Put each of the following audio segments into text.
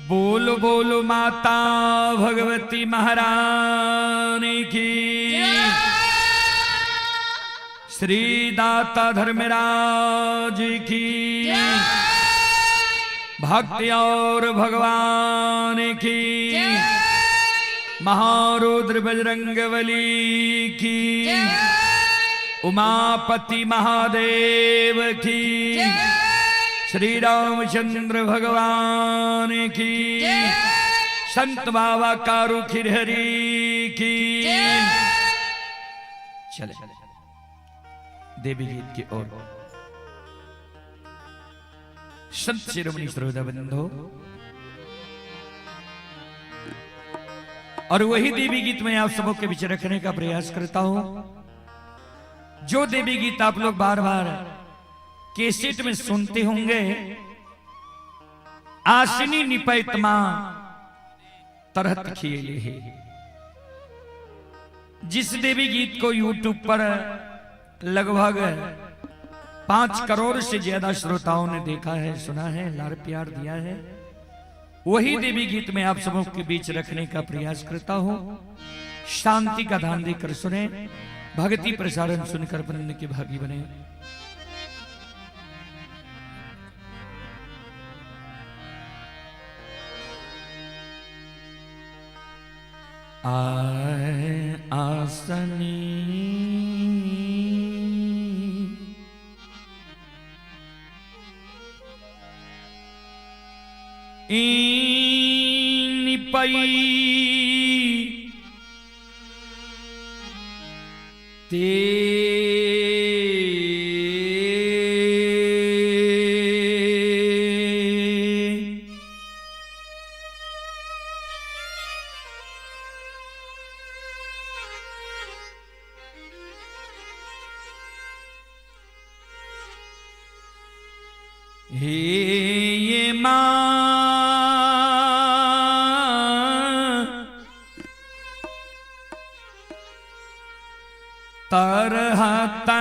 बोल बोल माता भगवती महारानी की, श्री दाता धर्मराज की, भक्ति और भगवान की, महारुद्र बजरंगबली की, उमापति महादेव की, श्री रामचंद्र भगवान की, संत बाबा कारू खिरहरी की। चले देवी गीत की ओर। संत शिरोमणि श्रोता बंधो, और वही देवी गीत मैं आप सबों के बीच रखने का प्रयास करता हूं, जो देवी गीत आप लोग बार बार कैसेट में सुनते होंगे। आसिनी निपैत मां तरहत खिएले है, जिस देवी गीत को यूट्यूब पर लगभग 5 करोड़ से ज्यादा श्रोताओं ने देखा है, सुना है, लाड़ प्यार दिया है, वही देवी गीत मैं आप सबों के बीच रखने का प्रयास करता हूं। शांति का दान देकर सुने, भक्ति प्रसारण सुनकर पुण्य के भागी बने। आए आसनी निपई ते हे ये मां तरहता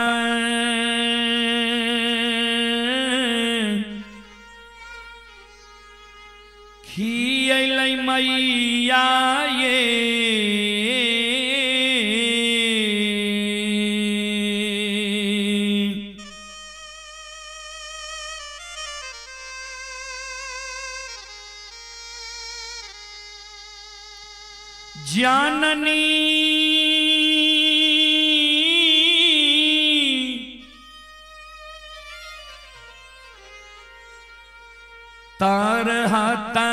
खियलै मैया ये जननी तरहता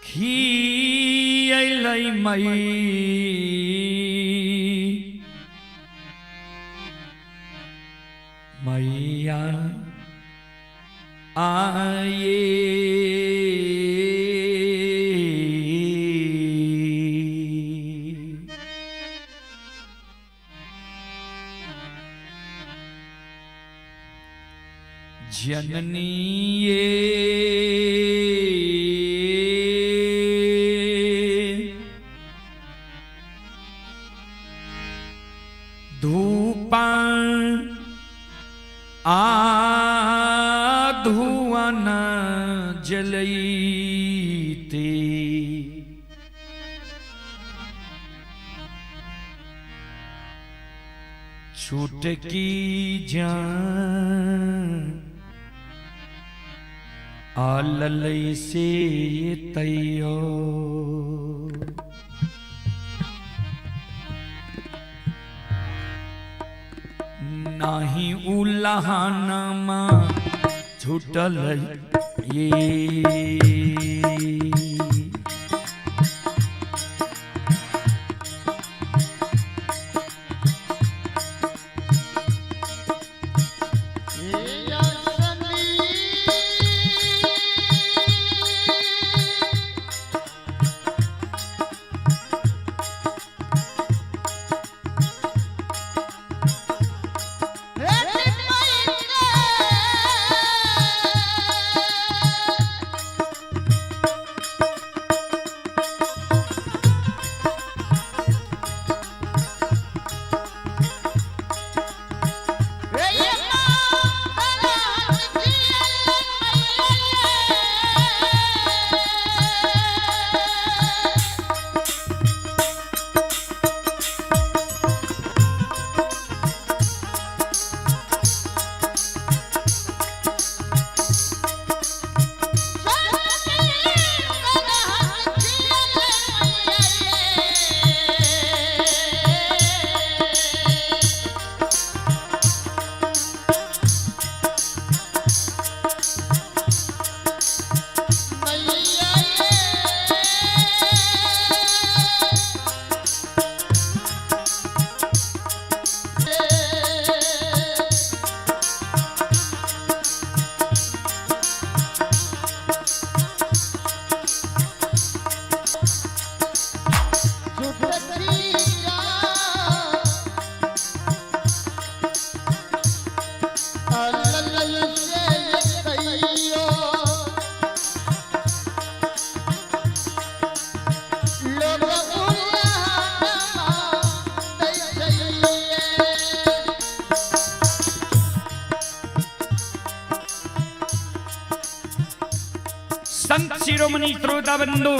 खियलै मई मैया आए। जननी ये धूपा आ धुआं जलईते छुटकी जान आललई से तैयो। नाही उलहानमा छूटल ये हे शिरोमणि श्रोता बंधु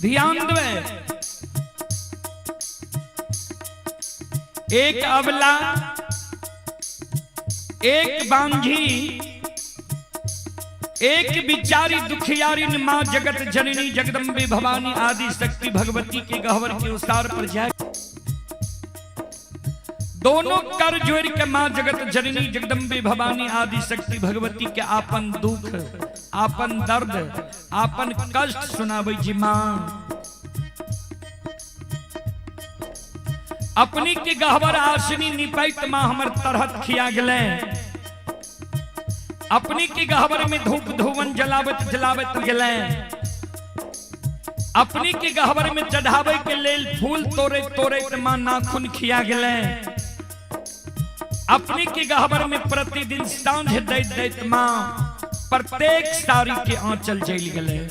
ध्यान देवे। एक अबला, एक बांझी, एक बिचारी दुखियारी मां जगत जननी जगदम्बे भवानी आदि शक्ति भगवती के गहवर के उसार पर जाए, दोनों कर जोड़ के मां जगत जननी जगदम्बे भवानी आदि शक्ति भगवती के आपन दुख, आपन दर्द, आपन कष्ट सुनाबै जी। मां अपनी के गहवर आसनी निपैत मां हमर तरहत खिया गेलै। अपनी के गहवर में धूप धुवन जलावत जलावत गेलै। अपनी के गहवर में चढ़ावे के लेल फूल तोड़े तोड़े मां नाखून खिया गेलै। अपनी के गहवर में प्रतिदिन सांझ दैत दैत मां प्रत्येक साड़ी के आंचल जल गेलै।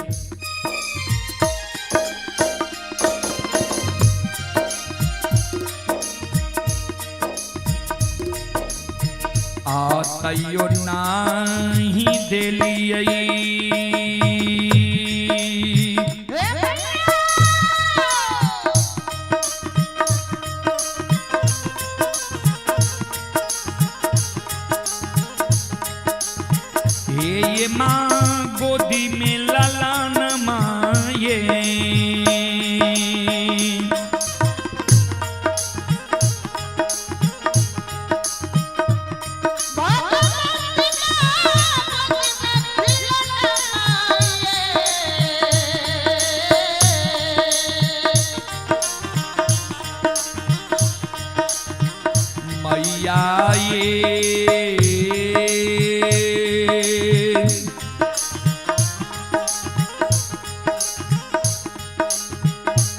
आ तैयो नाही देलियै हे ये माँ गोदी में ललान माँ ये मैया ये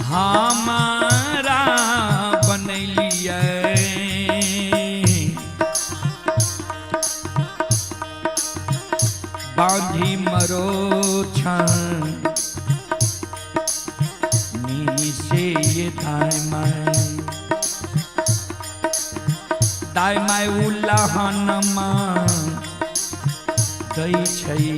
हमारा बनैलियै बांधी मरो नी से ये दाय माय दाय my उल्लाहन मां दै छै ये।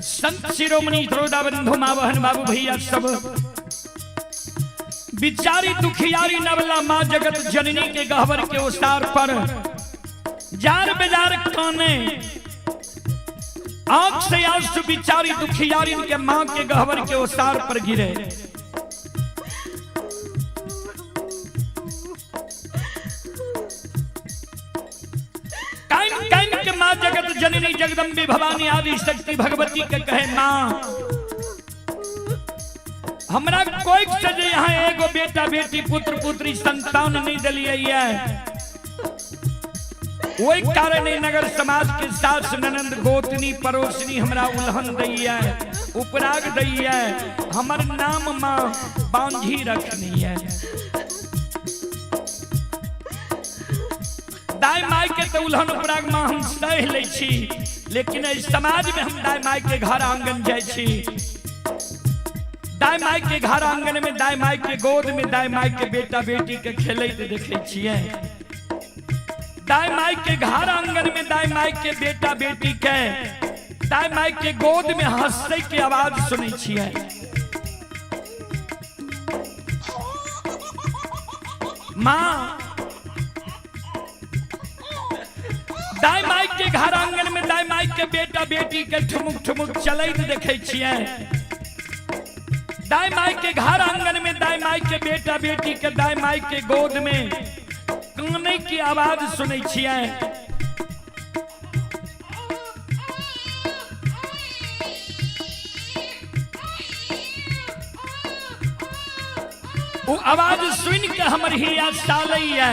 संत शिरोमणि श्रोता बंधु माँ बहन बाबू भैया सब बिचारी दुखियारी नवला माँ जगत जननी के गहवर के उसार पर जार बेजार काने आंख से आंसू बिचारी दुखियारी के माँ के गहवर के उसार पर गिरे। कान कान के माँ जगत जननी जगदम्बे भवानी आदि शक्ति भगवती के कहे माँ हमरा कोई से जे यहाँ एगो बेटा बेटी पुत्र पुत्री संतान नहीं दिलियै ये, वही कारण ई नगर समाज के सास ननंद गोतनी पड़ोसनी हमरा उल्हन दैया, उपराग दैया, हमर नाम माँ बांझी रखनी है। दाई माई के तो उल्हन उपराग माँ हम सह लै छी, लेकिन एहि समाज में हम दाई माई के घर आंगन जाइ छी, दाई माई के घर आंगन में दाई माई के गोद में दाई माई के बेटा बेटी के खेलैत देखै छियै। दाई माई के घर आंगन में दाई माई के बेटा बेटी के दाई माई के गोद में हंसै के आवाज सुनै छियै। माँ दाई माई के घर आंगन में दाई माई के बेटा बेटी के ठुमुक ठुमुक चलैत देखै छियै। दाई माई के घर आंगन में दाई माई के बेटा बेटी के दाई माई के गोद में कानै की आवाज सुनै छियै। ओ आवाज सुन के हमर हिया सालैया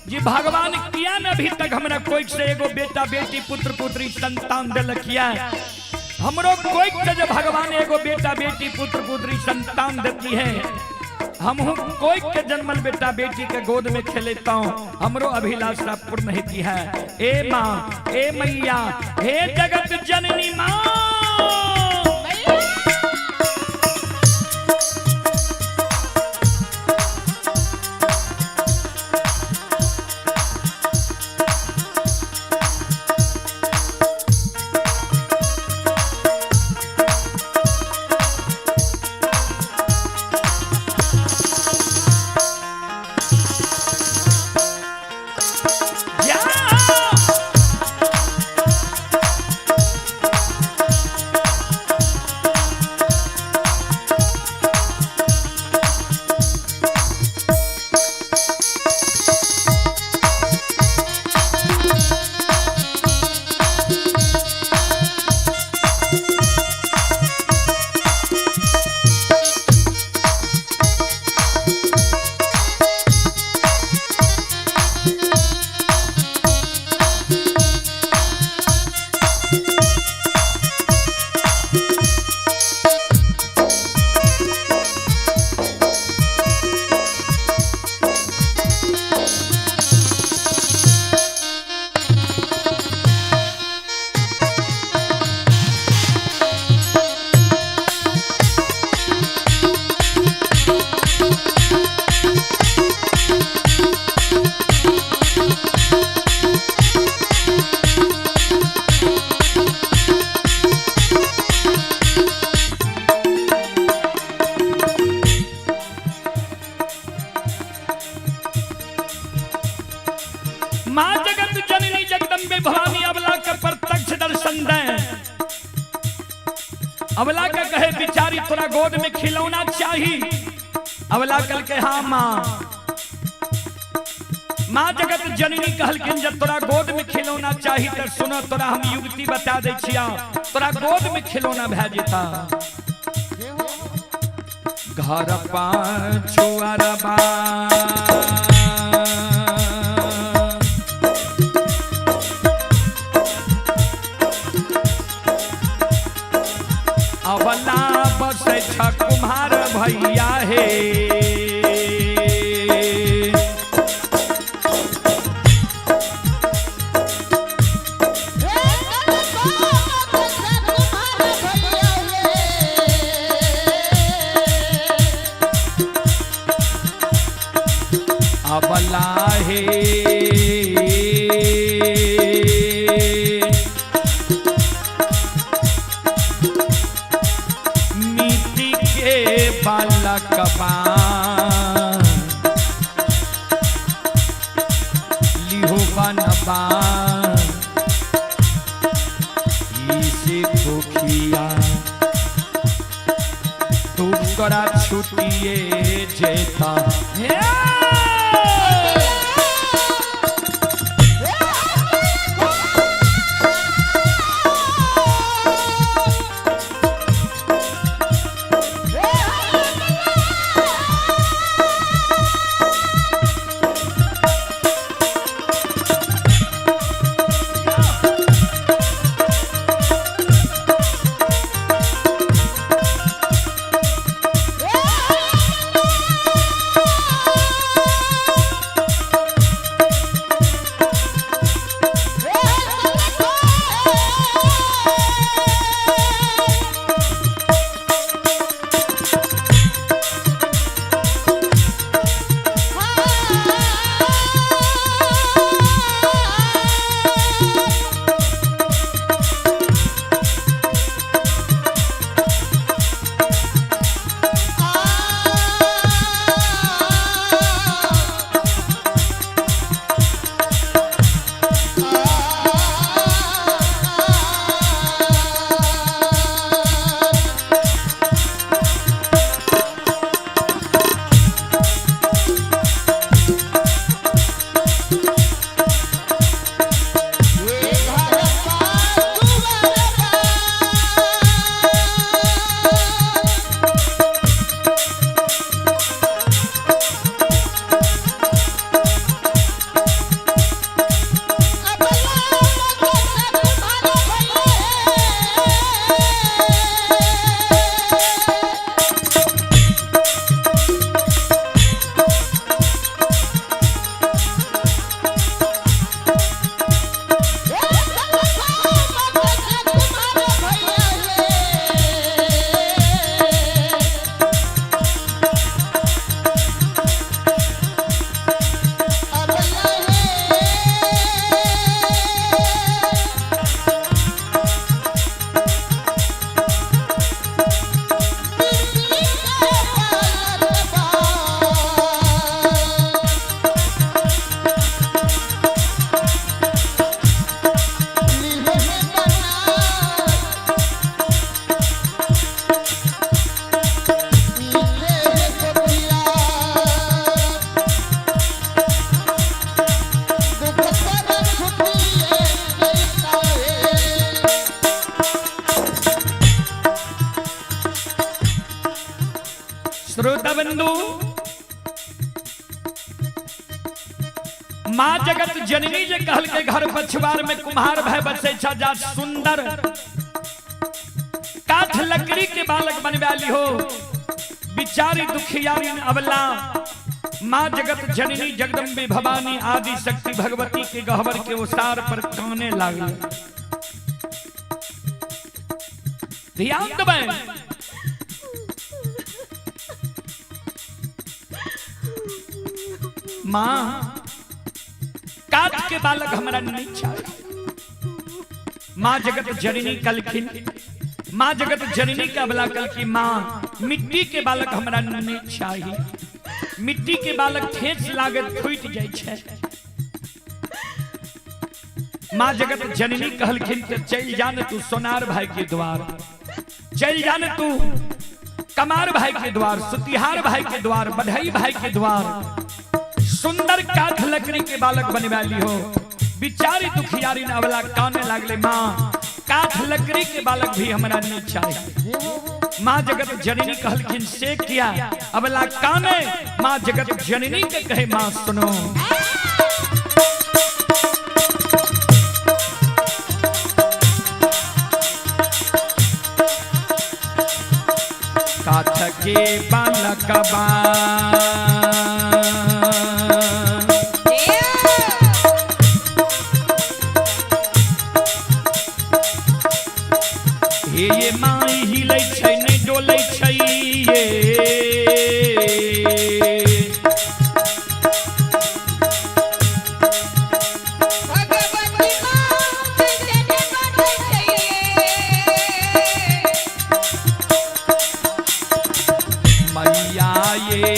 जी भगवान किया ने अभी तक हमरा कोई से एगो बेटा बेटी पुत्र पुत्री संतान दिलकिया। हमरो कोई से जब भगवान एगो बेटा बेटी पुत्र पुत्री संतान देती है, हमहू कोई के जन्मल बेटा बेटी के गोद में खेलेता हूँ, हमरो अभिलाषा पूर्ण होती है। ए माँ, ए मैया, हे जगत जननी माँ। माँ जगत जननी जगदम्बे भवानी अबला के प्रत्यक्ष दर्शन दे। अबला का कहे बिचारी तोरा गोद में खिलौना चाहिए। अबला कल के हाँ माँ। माँ जगत जननी कहलखिन जब तोरा गोद में खिलौना चाहिए तो सुनो तोरा हम युवती बता दे छिया, तोरा गोद में खिलौना भै जेता। घर पाछू अरबा अबला बसै छ कुम्हार भैया हे। अबला हे मिट्टी के बालकबा लिहो बनबा इसे खोखिया तू तोरा छुटिए जेता। माँ जगत जननी जे कहल के घर पछुआर में कुम्हार भय बसे छा, जा सुंदर काठ लकड़ी के बालक बनवा ली हो। बिचारी दुखियारी अबला माँ जगत जननी जगदम्बे भवानी आदि शक्ति भगवती के गहवर के ओसार पर काने लागल। ध्यान देबै, माँ काठ के बालक हमरा नहीं चाहिए। माँ जगत जननी कलखिन, माँ जगत जननी के अबला कल की माँ मिट्टी के बालक हमरा नहीं चाहिए। मिट्टी के बालक ठेस लागत फूट जाय छै। माँ जगत जननी कहलखिन त चल जान तू सोनार भाई के द्वार, चल जान तू कमार भाई के द्वार, सुतिहार भाई के द्वार, बढ़ई भाई के द्वार, सुंदर काठ लकड़ी के बालक बनवा ली हो। बिचारी दुखियारी अबला काने लागले, माँ काठ लकड़ी के बालक भी हमरा नहीं चाहिए। माँ जगत जननी कहलखिन से किया अबला काने। माँ जगत जननी के कहे माँ सुनो, काठ के बालक बा ये माई हिलै छै नहि डोलै छै ये। भगवती माँ जने बढ़ै छै मैया ये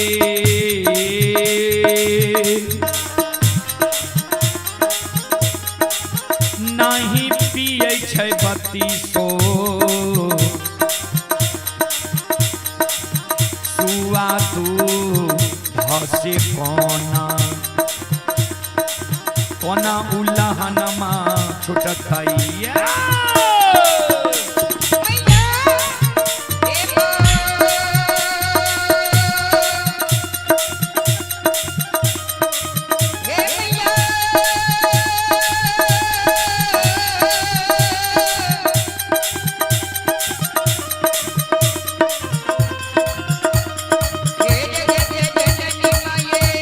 नहीं पियै छै बत्तीसो सुआ तू धसे कोना कोना उलहनमा छुटतैया। मैया हे माँ हे मैया हे जगत जननी माये।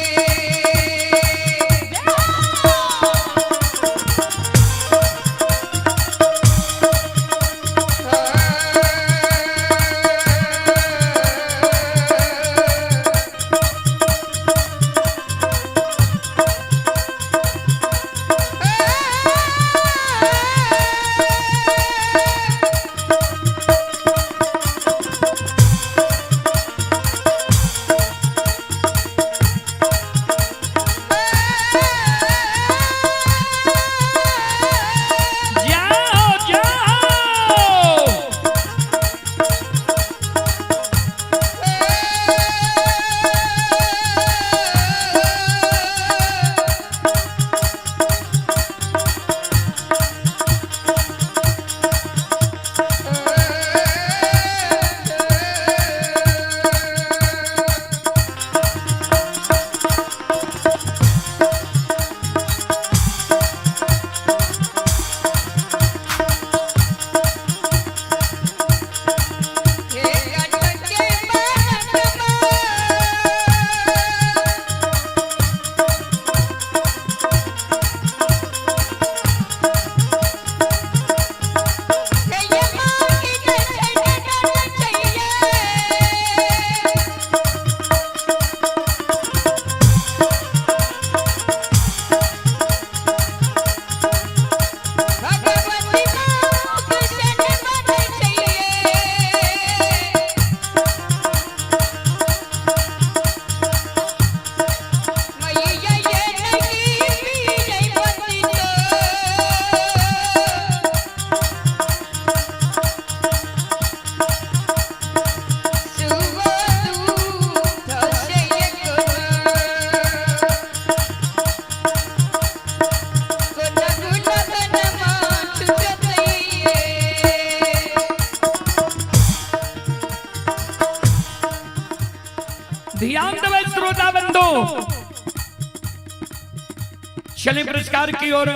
चलिए पुरस्कार की ओर।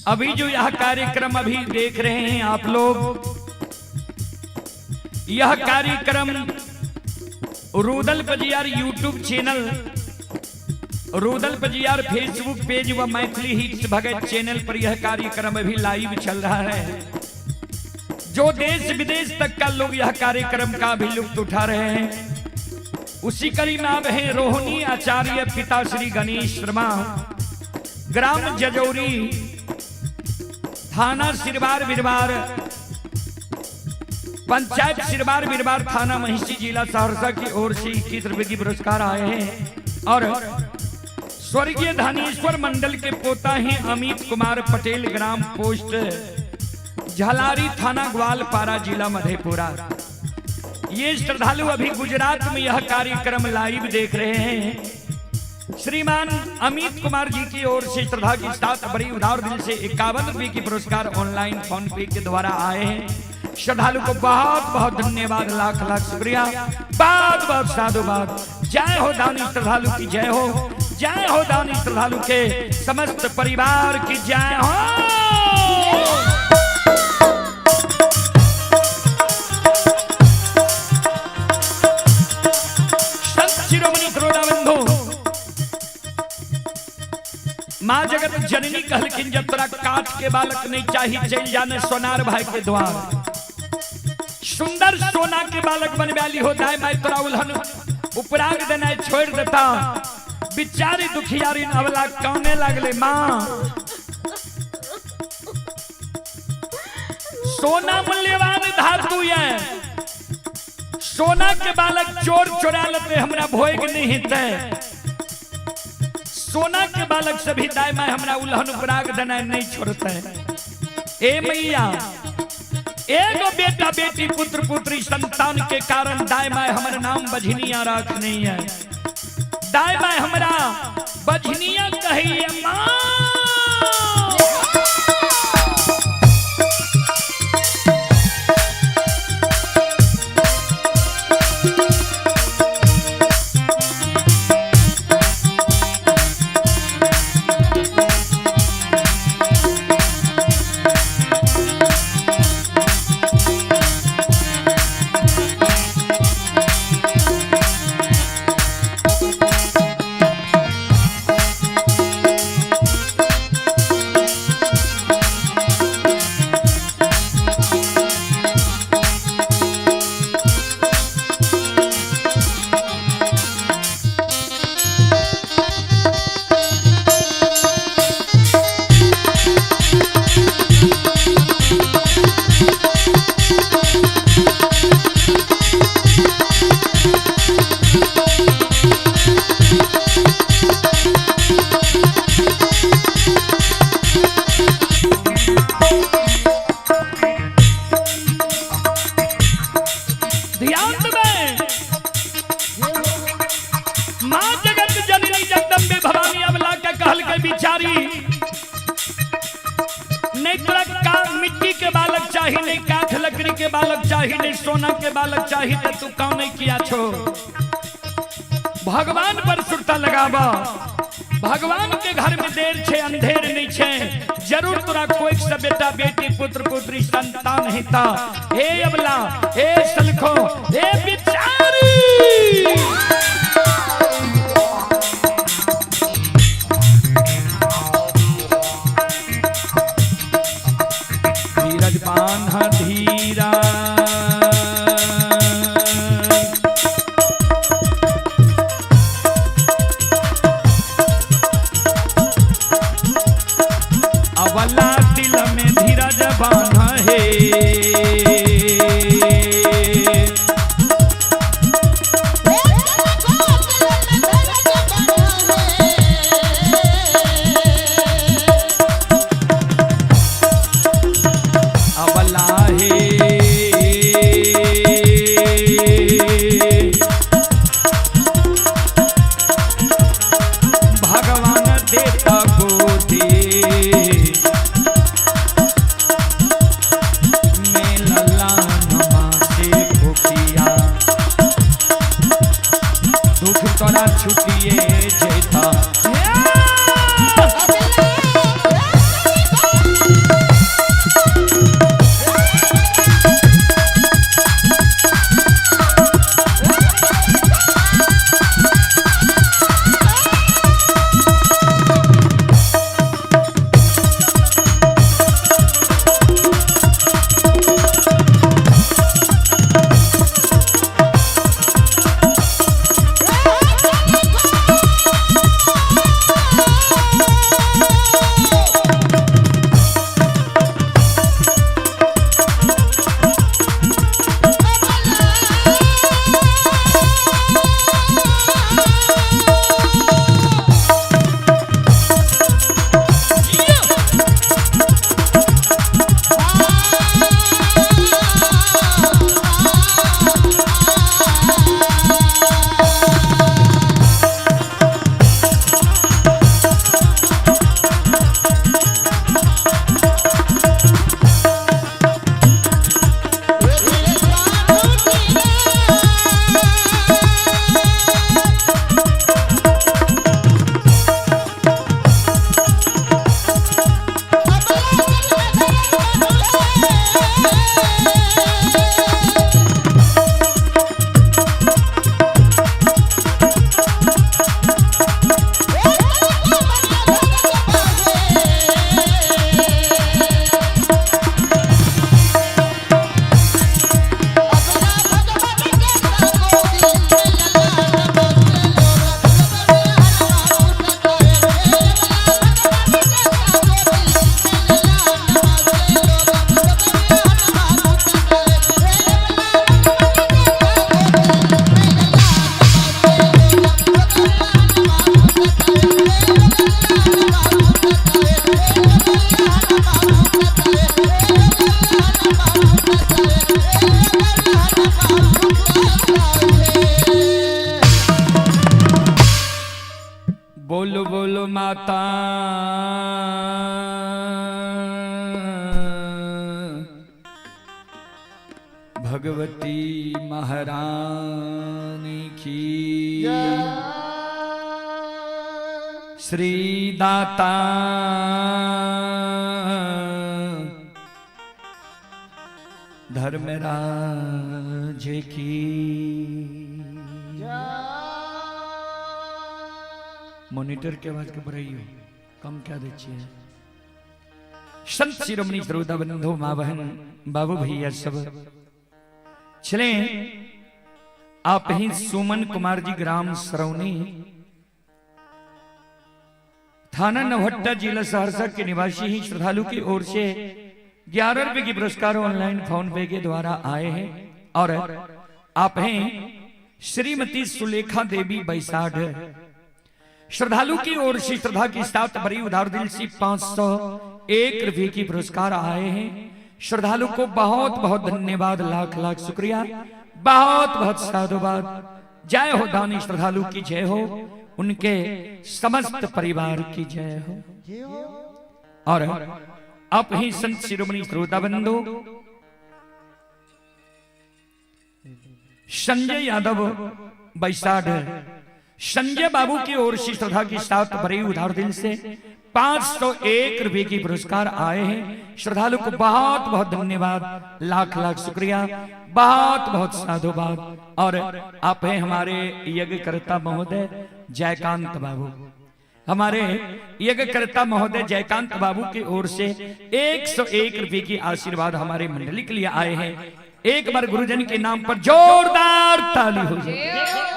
अभी जो यह कार्यक्रम अभी देख रहे हैं आप लोग, यह कार्यक्रम Rudal Pajiyar YouTube channel, Rudal Pajiyar Facebook page व मैथिली हिट्स भगत चैनल पर यह कार्यक्रम अभी लाइव चल रहा है। जो देश विदेश तक का लोग यह कार्यक्रम का भी लुत्फ उठा रहे हैं। उसी कड़ी में अब है रोहिणी आचार्य पिता श्री गणेश शर्मा, ग्राम जजौरी, थाना सिरवार बिरवार, पंचायत सिरवार बिरवार, थाना महिषी, जिला सहरसा की ओर से 21 रुपए की पुरस्कार आए हैं। और स्वर्गीय धानेश्वर मंडल के पोता हैं अमित कुमार पटेल, ग्राम पोस्ट झलारी, थाना ग्वालपारा, जिला मधेपुरा। ये श्रद्धालु अभी गुजरात में यह कार्यक्रम लाइव देख रहे हैं। श्रीमान अमित कुमार जी की ओर से श्रद्धा के साथ बड़ी उदार दिल से 51 रुपए की पुरस्कार ऑनलाइन फोन पे के द्वारा आए हैं। श्रद्धालु को बहुत बहुत धन्यवाद, लाख लाख शुक्रिया, बहुत बहुत साधुवाद। जय हो दानी श्रद्धालु की जय हो, जय हो दानी श्रद्धालु के समस्त परिवार की जय हो। संत शिरोमणि श्रोता बंधु, माँ जगत जननी कहलखिन जब तोरा काठ के बालक नहीं चाही चल जाने सोनार भाई के द्वार। सुंदर सोना के बालक बनवाली हो दाय माय तोरा उल्हन उपराग देना छोड़ देता। बिचारी दुखियारी अवला काने लागले, माँ सोना मूल्यवान धातु है, सोना के बालक चोर चोरा लेते हमरा भोग नहीं हेतै। सोना के बालक से भी दाय माय हमरा उल्हन उपराग देना नहीं छोड़ते। ए मैया, एगो बेटा बेटी पुत्र पुत्री संतान के कारण दाय माय हमर नाम बझनिया रख नहीं है। दाय माय हमरा बझनिया कहिए माँ। ध्यान में माँ जगत जननी जगदम्बे भवानी अबला के कहल के बिचारी, नहीं तोरा का मिट्टी के बालक चाही, नहीं काठ लकड़ी के बालक चाही, नहीं सोना के बालक चाही, तो तू कौन नहीं किया छो। भगवान पर सुरता लगावा, भगवान के घर में देर छे अंधेर नहीं छे, जरूर तोरा कोई से बेटा बेटी पुत्र पुत्री संतान हेता। हे अबला, हे सलखो, हे बिचारी, धीरज बांधा धीरा, अवला दिल में धीरज बांधा है। अवला है भगवान देता गोदी में लला नमा से भूखिया, दुख तोरा छुटिए जेता। बोलो बोलो माता भगवती महारानी की। श्री दाता धर्मराज की। मॉनिटर के आवाज के बढ़ाइयो, कम क्या दे। संत शिरोमणि श्रोता बंधु, माँ बहन, बाबू भैया सब चले। आप ही सुमन कुमार जी, ग्राम सरौनी, थाना नवहट्टा, जिला सहरसा के निवासी ही श्रद्धालु की ओर से 11 रुपए की पुरस्कार ऑनलाइन फोन पे के द्वारा आए हैं। और आप हैं श्रीमती सुलेखा देवी बैसाठ, श्रद्धालु की ओर से श्रद्धा के साथ बड़ी उदार दिल से 501 रुपए की पुरस्कार आए हैं। श्रद्धालु को बहुत बहुत धन्यवाद, लाख लाख शुक्रिया, बहुत बहुत साधुवाद। जय हो दानी श्रद्धालु की जय हो, उनके समस्त परिवार की जय हो। और आप ही संत शिरोमणि श्रोता बंधु संजय यादव बैसाठ, संजय बाबू की ओर से श्रद्धा के साथ बड़े उदार दिल से 501 रुपए की पुरस्कार आए हैं। श्रद्धालु को बहुत बहुत धन्यवाद, लाख लाख शुक्रिया, बहुत बहुत साधुवाद। और आप हैं हमारे यज्ञकर्ता महोदय जयकांत बाबू, हमारे यज्ञकर्ता महोदय जयकांत बाबू की ओर से 101 रुपए की आशीर्वाद हमारे मंडली के लिए आए हैं। एक बार गुरुजन के नाम पर जोरदार ताली हो जाए।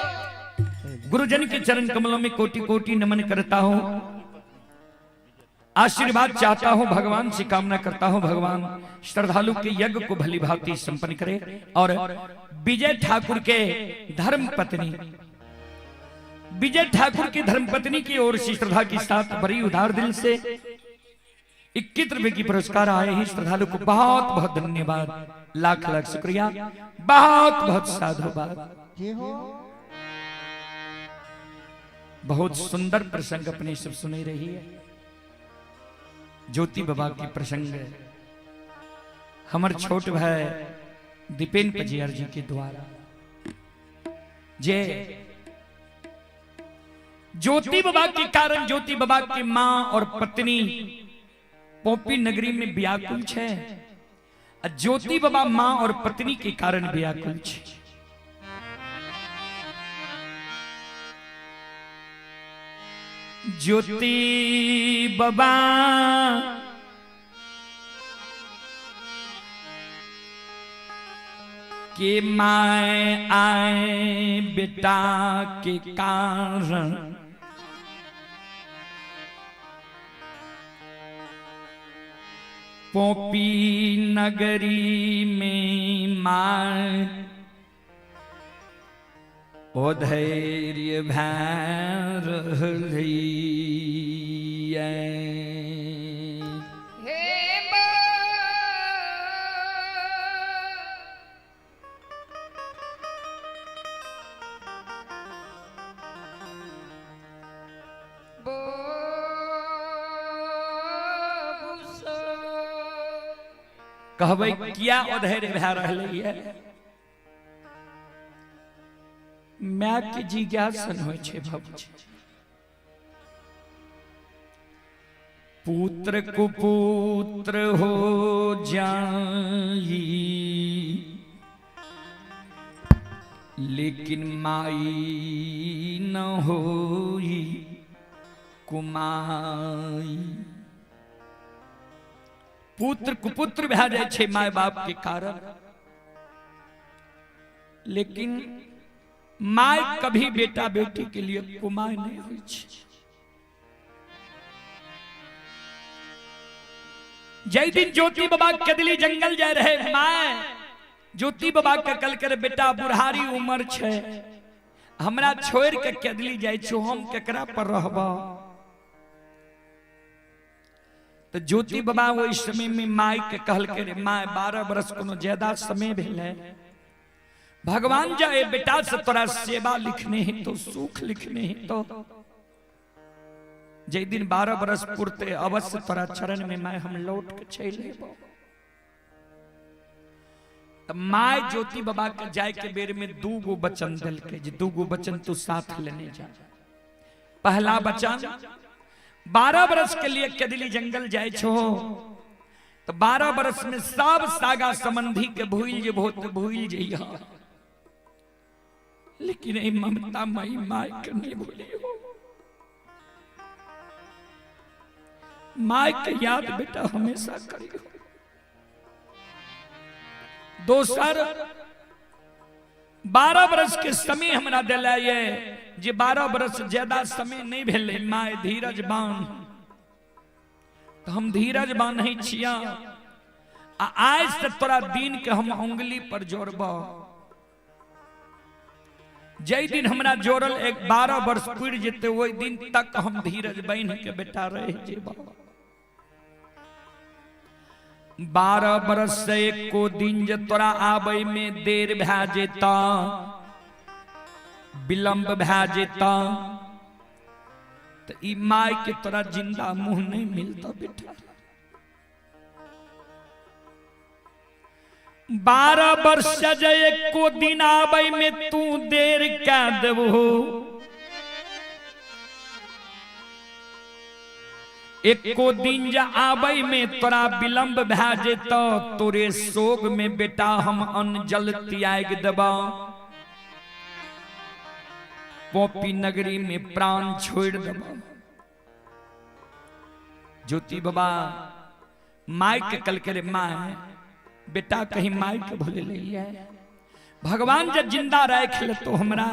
गुरुजन के चरण कमलों में कोटि कोटि नमन करता हूं, आशीर्वाद चाहता हूं, भगवान से कामना करता हूं, भगवान श्रद्धालु के यज्ञ को भली भांति संपन्न करे। और विजय ठाकुर के धर्म पत्नी, विजय ठाकुर की धर्मपत्नी की ओर से श्रद्धा के साथ बड़ी उदार दिल से 21 रुपए की पुरस्कार आए हैं। श्रद्धालु को बहुत बहुत धन्यवाद, लाख लाख शुक्रिया, बहुत बहुत साधुवाद। बहुत सुंदर प्रसंग अपने सब सुने रही है, ज्योति बाबा के प्रसंग हमर छोट भाई दीपेन पजियार जी के द्वारा। जे ज्योति बाबा के कारण ज्योति बाबा की मां और पत्नी पोपी नगरी में व्याकुल छे, ज्योति बाबा मां और पत्नी के कारण व्याकुल छे। ज्योति बाबा के my आए बेटा के कारण पोपी नगरी में मां ओ धैर्य भैर। कहबै किया अधैर्य भए रहलै है? My के जिज्ञासन होइ छै बाबूजी, पुत्र कुपुत्र हो जाई लेकिन माई न होई कुमाई। पुत्र कुपुत्र भए जाइ छै my बाप के कारण, लेकिन my कभी बेटा बेटी के लिए कुमाय नहीं होइ छै। जय दिन ज्योति बाबा कदली जंगल जाय रहे, my ज्योति बाबा के कल कर बेटा बुढ़ारी उम्र छै, हमरा छोड़ के कदली जाय छो, हम केकरा पर रहब? तो ज्योति बाबा ओहि समय में my के कहल के रे my 12 बरस कोनो ज्यादा समय भेल है, भगवान जाए बेटा से तोरा सेवा लिखने ही तो सुख लिखने ही तो जै दिन 12 बरस पुरते अवश्य तोरा चरण में my हम लौट के चलि अयबो। त my ज्योति बाबा के जाय के बेर में 2 गो वचन देलकै जे 2 गो वचन तू साथ लेने जा। पहला वचन, 12 बरस के लिए केदली जंगल जाय छो तो 12 बरस में सब सागा संबंधी के भूल जेबो तो भूल जइह, लेकिन ए ममता मई my के नहीं भूलियो। My के याद बेटा हमेशा करियो। दोसर, 12 बरस के समय हमरा दिला ये जे 12 बरस ज्यादा समय नहीं भेलै my धीरज बांध, तो हम धीरज बांधै छिया आ आज से तोरा दिन के हम उंगली पर जोड़ब। जै दिन हमरा जोड़ल एक 12 वर्ष पुर जेते ओहि दिन तक हम धीरज बान्हि के बेटा रह जेब। 12 बरस से एको दिन जे तोरा आबै में देर भए जेता, विलंब भए जेता, तो ई my के तोरा जिंदा मुंह नहीं मिलता बेटा। 12 वर्ष जे एको दिन आबै में तू देर कै देबहो, एको दिन जे आबै में तोरा विलंब भए जेतौ, तोरे शोक में बेटा हम अन्न जल त्याग देबौ, पोपी नगरी में प्राण छोड़ देबौ। ज्योति बाबा my के कल करे my बेटा कहीं my के भूल ले, भगवान जब जिंदा राख ले तो हमरा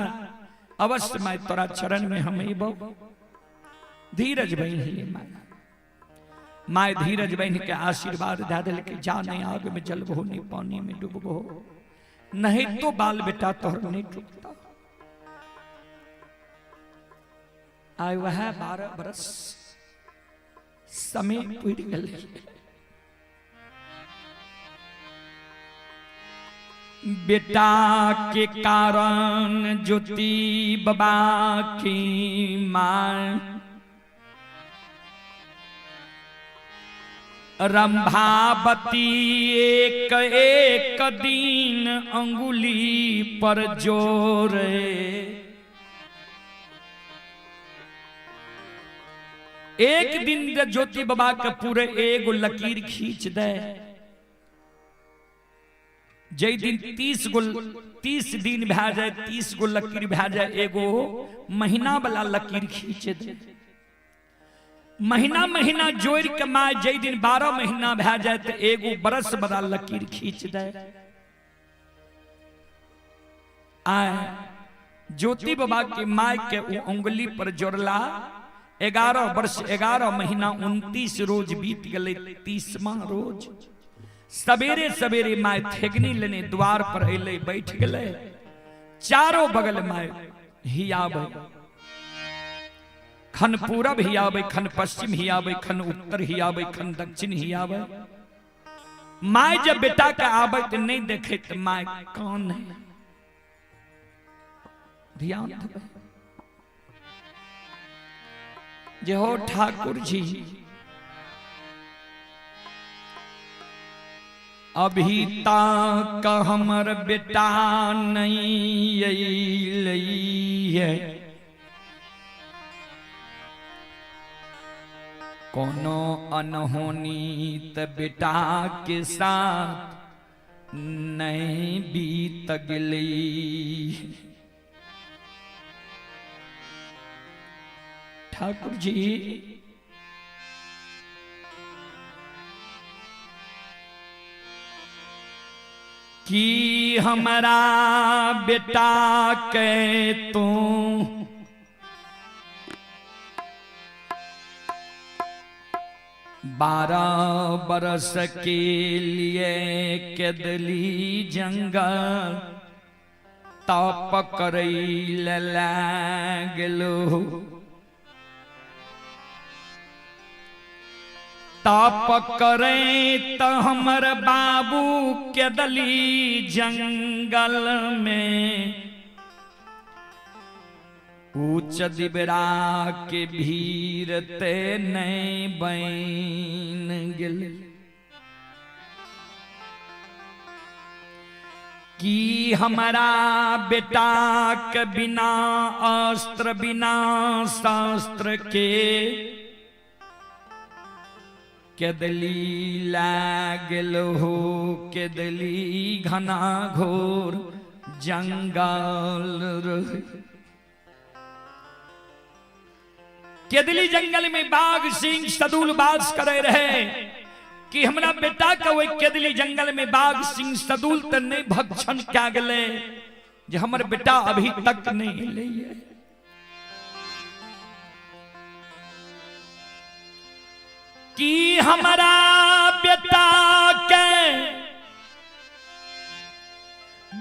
अवश्य my तोरा चरण में हम अबौ। धीरज बन्हि ले my, my धीरज बन्हि के आशीर्वाद दे देलकै, जा नहीं आग में जलबो नहीं पानी में डूबबो, नहीं तो बाल बेटा तोहर नहीं टूटता। आइ वह 12 बरस समय पुरि गेलै। बेटा के कारण ज्योति बाबा की मां रंभावती एक एक दिन अंगुली पर जोरे, एक दिन ज्योति बाबा के पूरे एगो लकीर खींच दे। जै दिन 30 दिन भए जाए, 30 गो लकीर भए जाए, एगो महीना वाला लकीर खींच दे। महीना महीना जोड़ के my जै दिन 12 महीना भए जाए तो एगो बरस वाला लकीर खींच दे। आए ज्योति बाबा के my के उंगली पर जोड़ला 11 वर्ष 11 महीना 29 रोज बीत गए। 30वां रोज सवेरे सवेरे my थेगनी लेने द्वार पर अलै, बैठ गए। चारों बगल my हियाबै, खन पूरब हियाबै, खन पश्चिम हियाबै, खन उत्तर हियाबै, खन दक्षिण हियाबै। My जब बेटा के आबै तो नहीं देखे तो my कौन है, ध्यान देबै जे हो ठाकुर जी अभी तक हमर बेटा नहीं अयलै है, कोनो अनहोनी त बेटा के साथ नहीं बीत गेलै। ठाकुर जी की हमारा बेटा के तू 12 बरस के लिए केदली जंगल तप करै लागलो, तप करे त हमर बाबू केदली जंगल में ऊंच दिबरा के भीड़ ते नहीं बन गेल। कि हमारा बेटा के बिना अस्त्र बिना शस्त्र के केदली लागल हो, केदली घना घोर जंगल रहे। केदली जंगल में बाघ सिंह सदुल बास करे रहे कि हमरा बेटा के वही केदली जंगल में बाघ सिंह सदुल त नहीं भक्षण क्या गले जे हमर बेटा अभी तक नहीं ले। कि हमारा बेटा के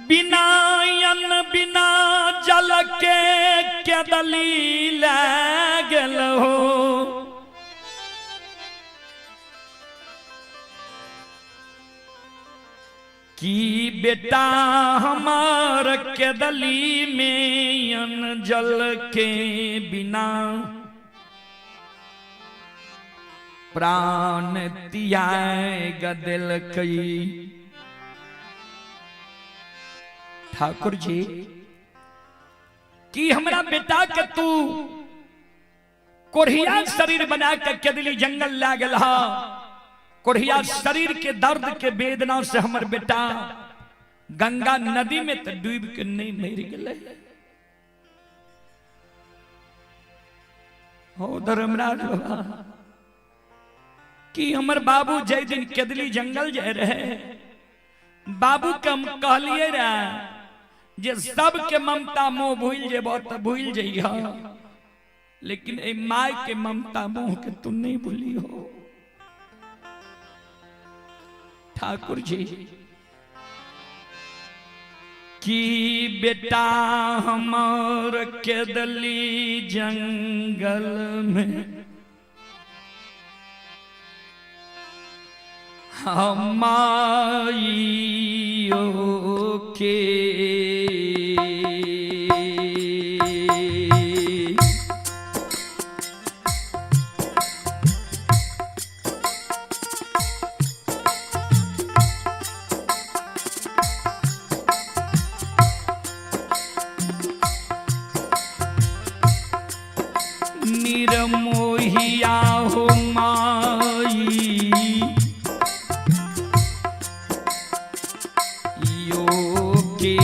बिना अन्न बिना जल के केदली लागल हो। कि बेटा हमार केदली में अन्न जल के बिना प्राण त्याग देलकै। ठाकुर जी कि हमरा बेटा के तू कोढ़िया शरीर बना के केदली जंगल लागल हा, कोढ़िया शरीर के दर्द के वेदना से हमर बेटा गंगा नदी में तो डूब के नहीं मर गए। हो धर्मराज बाबा कि हमर बाबू जय दिन केदली जंगल जाए रहे, बाबू के हम कहलिए रहे जे सबके ममता मोह भूल जेबो तो भूल जइह, लेकिन ए my के ममता मोह के तू नहीं भूली हो। ठाकुर जी कि बेटा हमार केदली जंगल में हमाइयो के निरमोहिया हो माई यो के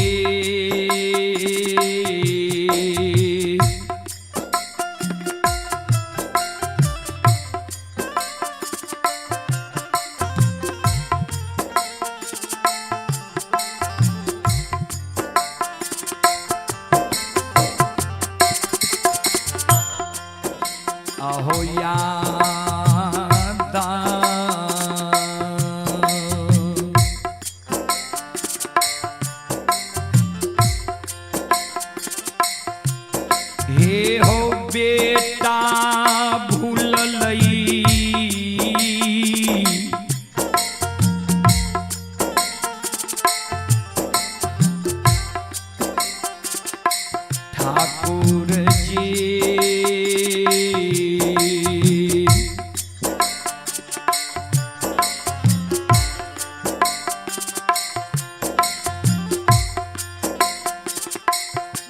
अहो यादा हे हो बेटा भूल लई ठाकुर जी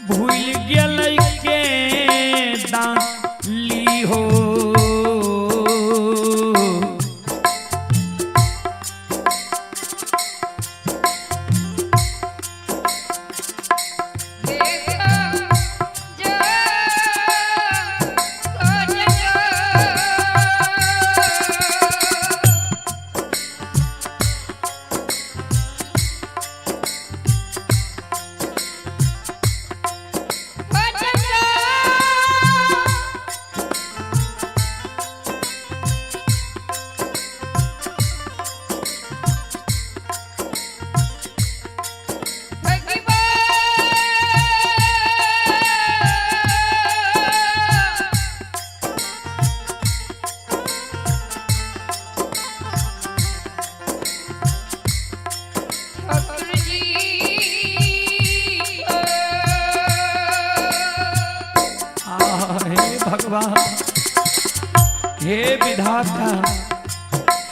भूल गेलै के दाली हो देखो जो हे भगवान, हे विधाता,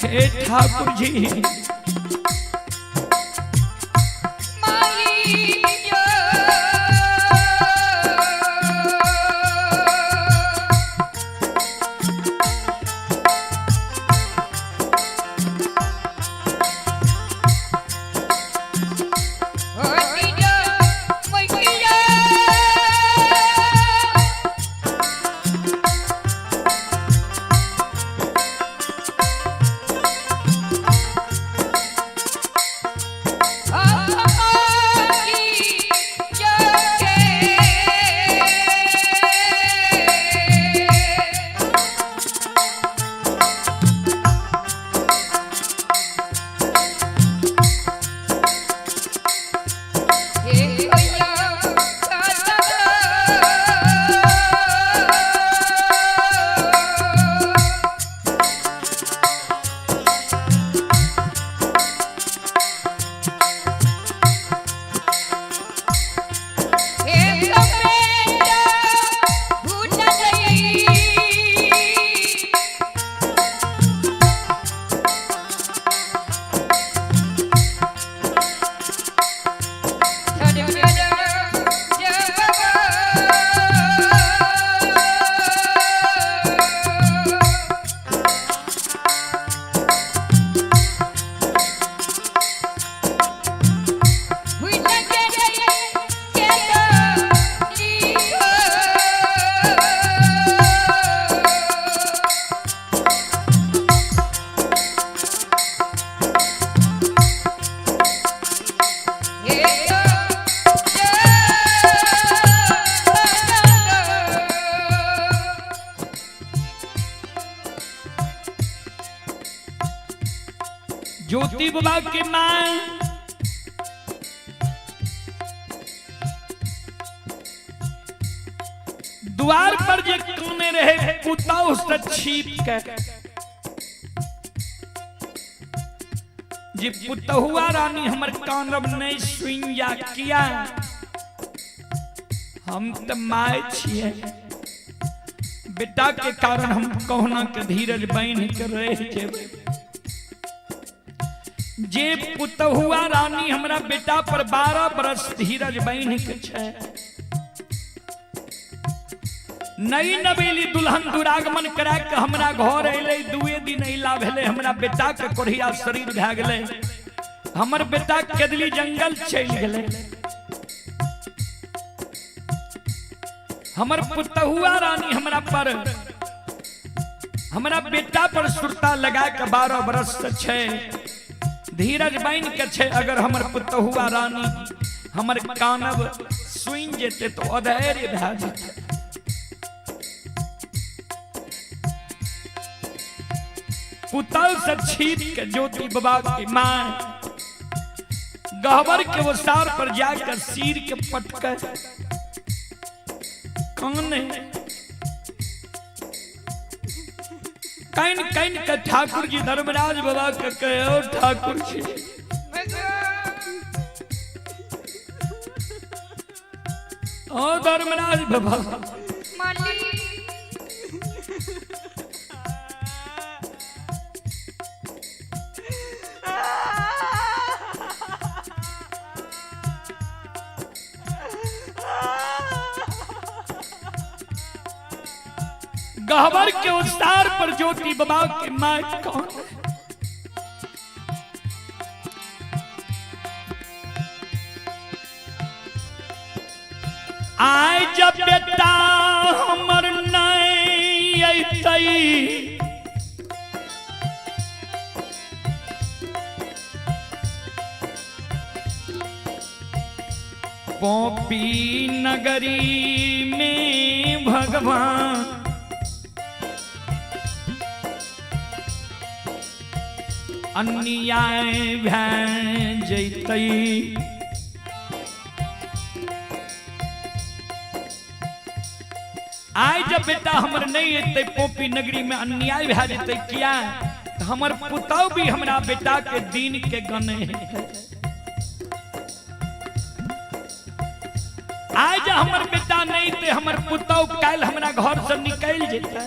हे ठाकुर जी। ज्योति बाबा के मां द्वार पर जे कोने रहे कुत्ता उससे छीप के जे पुतहुआ रानी हमर कानब नहीं सुन या किया, हम त my छिए, बेटा के कारण हम कहुना के धीरज बांध के रह जेबै। जे पुतहुआ रानी हमरा बेटा पर 12 बरस धीरज बांध के छै, नई नवेली दुल्हन दुरागमन करा के हमरा घर अयलै, 2 दिन अयला भेलै, हमरा बेटा के कोढ़िया शरीर भए गेलै, हमर बेटा केदली जंगल चलि गेलै। हमर पुतहुआ रानी हमरा पर, हमरा बेटा पर सुरता लगा के 12 बरस से छै, धीरज बान्हि के छै। अगर हमर पुतहुआ रानी हमर कानब सुनि जेतै तो अधैर्य भए जेतै। पुतल से छीप के ज्योति बाबा की मां गहबर के ओसार पर जाकर सिर के पटके काने कान कान के ठाकुर जी धर्मराज बाबा के कहे, ओ ठाकुर जी, ओ धर्मराज बाबा, गहबर के उस्तार पर ज्योति बाबा के मां कौन है? आय जब बेटा हमर नहीं अयतै, पोपी नगरी में भगवान अन्याय भए जैतै। आइ जब बेटा हमर नहीं एतै पोपी नगरी में अन्याय भए जेतै, किया हमर पुतहु भी हमरा बेटा के दिन के गने है। आइ जब हमर बेटा नहीं ते हमर पुतौ काल्हि हमरा घर से निकलि जेतै,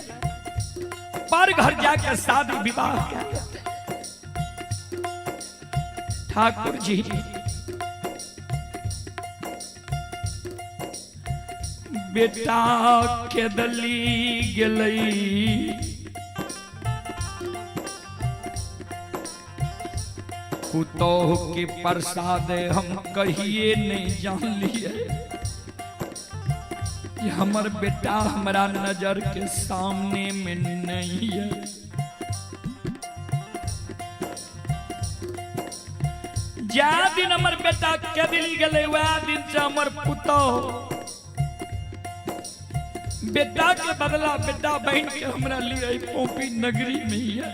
पर घर जाके शादी विवाह कए लेतै। ठाकुर जी बेटा केदली गेलै, पुतोह के प्रसाद हम कहिए नहीं जान लिए कि हमर बेटा हमरा नजर के सामने में नहीं है। जा दिन हमर बेटा केदली गेलै वएह दिन से हमर पुतोह बेटा के बदला बेटा बहन के हमरा लिए पोपी नगरी में ही है।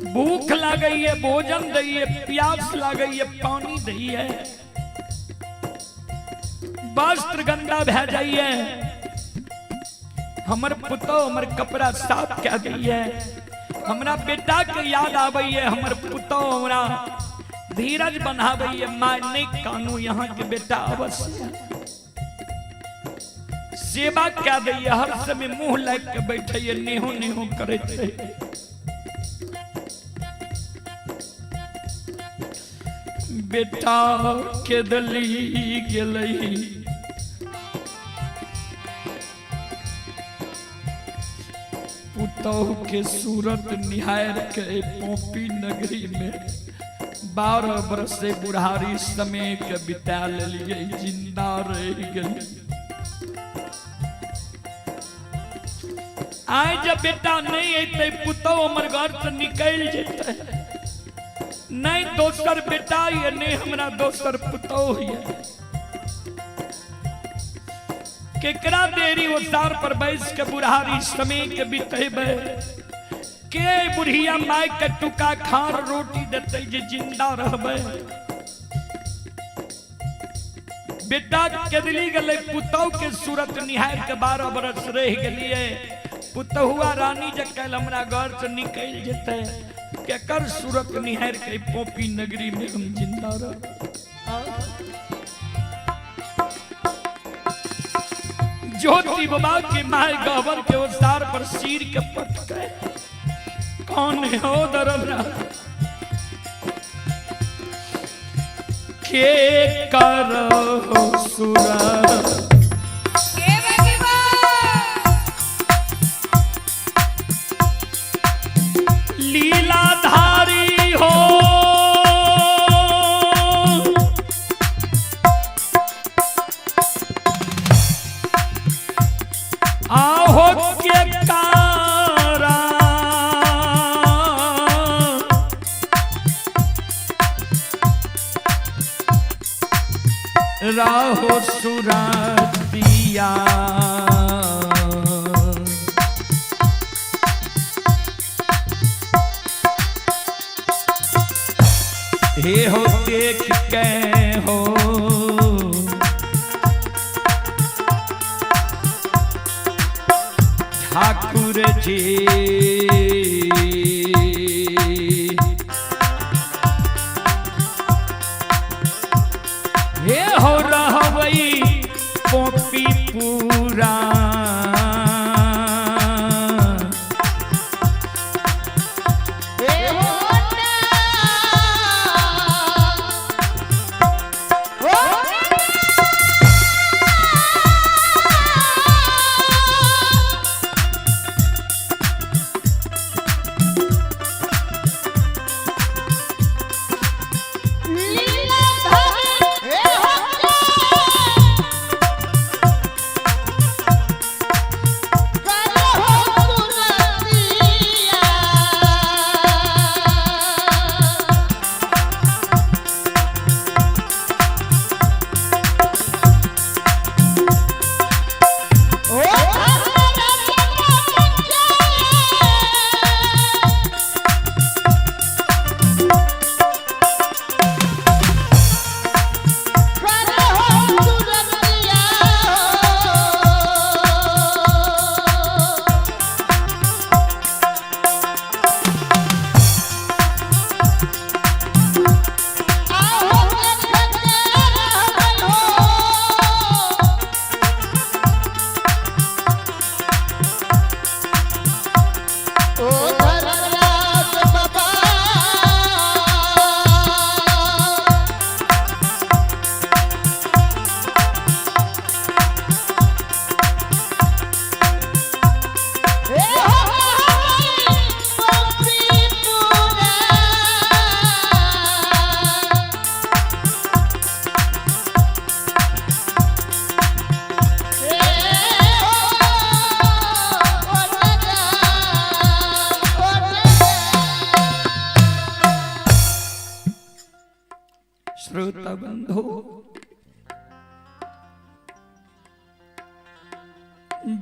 भूख लागई है भोजन दइए, प्यास लागई है पानी दइए, वस्त्र गंदा भै जाइए, हमर पुतोह हमर कपड़ा साफ कए दैए, हमरा बेटा के याद आबैए, हमर पुतोह हमरा धीरज बनाबैए, माय नहीं कानू यहाँ के बेटा अवश्य सेवा कए दैए, हर समय मुंह लाग के बैठैए, नेहो नेहो करैत रहे। बेटा केदली गेलै, पुतोह के सूरत निहार के पोपी नगरी में 12 बरस से बुढ़ारी समय के बिता लेलिए, जिंदा रह गेली। आइ जब बेटा नहीं अयतै पुतोह हमर घर से निकलि जेतै, नहीं दोसर बेटा ये नहीं हमरा दोसर पुतोह ये, केकरा देरी ओसार पर बैस के बुढ़ारी समय के बितेबै, के बुढ़िया माय के टुका खार रोटी देतै जे जिंदा रहबै। बेटा केदली गेलै, पुतोह के सूरत निहार के 12 बरस रह गेलिए, पुतहुआ रानी जे काल्हि हमरा घर से निकलि जेतै, केकर सूरत निहार के पोपी नगरी में हम जिंदा रह। ज्योति बाबा के my गहबर के ओसार पर सिर के पटके, कौन है ओ दरबरा के करो सुरत लीलाधारी हो, आहो के कारा राहो सुरतिया। हे हो देख के हो ठाकुर जी, हे हो रहबई पोपी पूरा।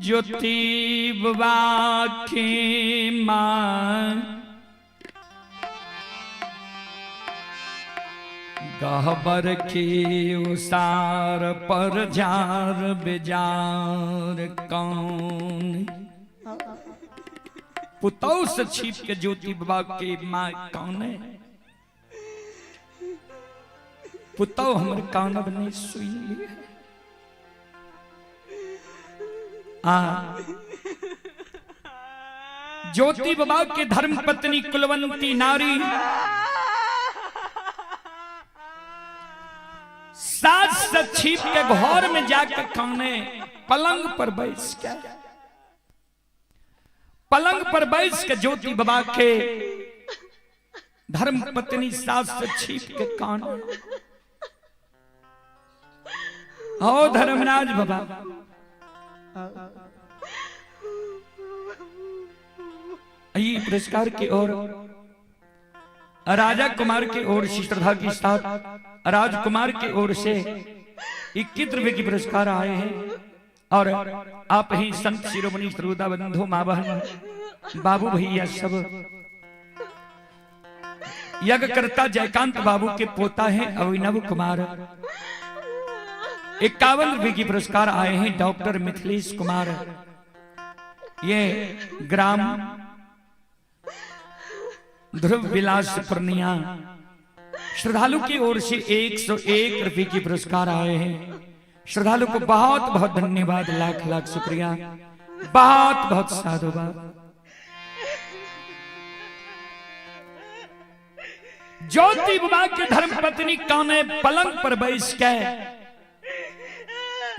ज्योति बाबा के माँ गहबर के उसार पर जार बेजार कौन। पुतौ से छिप के ज्योति बाबा के माँ कौन है? पुतौ हमर कानब नहीं सुन लिए। आ ज्योति बाबा के धर्म पत्नी कुलवंती नारी सास से छिप के घर में जाकर खाने पलंग पर बैठ के, पलंग पर बैठ के ज्योति बाबा के धर्म पत्नी सास से छिप के कान। हो धर्मराज बाबा, ये पुरस्कार की ओर राजा कुमार की ओर से श्रद्धा के साथ राजकुमार की ओर से 21 रुपए की पुरस्कार आए हैं। और आप ही संत शिरोमणि श्रोता बंधु माँ बहन बाबू भैया सब यज्ञकर्ता जयकांत बाबू के पोता हैं अभिनव कुमार, 51 रुपए की पुरस्कार आए हैं डॉक्टर मिथिलेश कुमार, ये ग्राम ध्रुव विलास पूर्णिया। श्रद्धालु की ओर से 101 रुपए की पुरस्कार आए हैं। श्रद्धालु को बहुत बहुत धन्यवाद, लाख लाख शुक्रिया, बहुत बहुत साधुवाद। ज्योति बाबा के धर्म पत्नी काने पलंग पर बैस के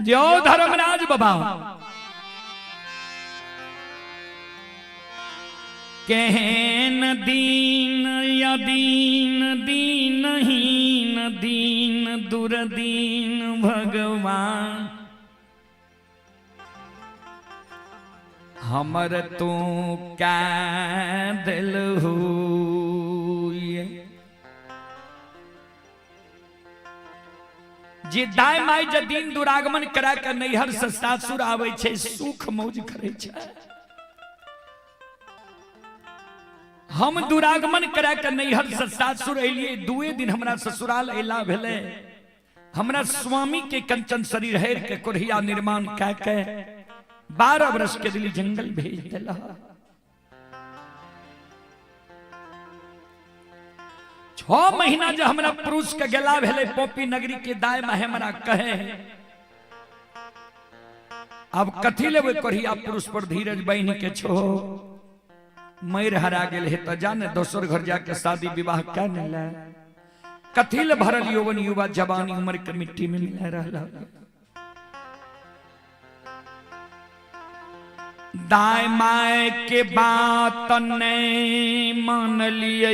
जो धर्मराज बाबा केहन दीन या दीन दीनहीन दीन दुर्दीन भगवान हमर तू कै दिल हुए। जे दाय my जे दिन दुरागमन करा के नैहर से सासुर आवे छै सुख मौज करे छै। हम दुरागमन करा के नैहर से सासुर एलिए, दुए दिन हमरा ससुराल अला भेले। हमरा स्वामी के कंचन शरीर हेर के कोढ़िया निर्माण कै के 12 वर्ष के दिली जंगल भेज दिला। 6 महीना जब हमरा पुरुष के गेला भेले पोपी नगरी के दाय माहे हमरा कहे अब कथी लेबै कोढ़िया पुरुष पर धीरज बहिन के छो मर हरा गेल है तो जाने दोसर घर जाके शादी विवाह क्या नहीं ले। कथी ले भरल यौवन युवा जवानी उम्र के मिट्टी में मिला रहला। दाय my के बात नहीं मान लिये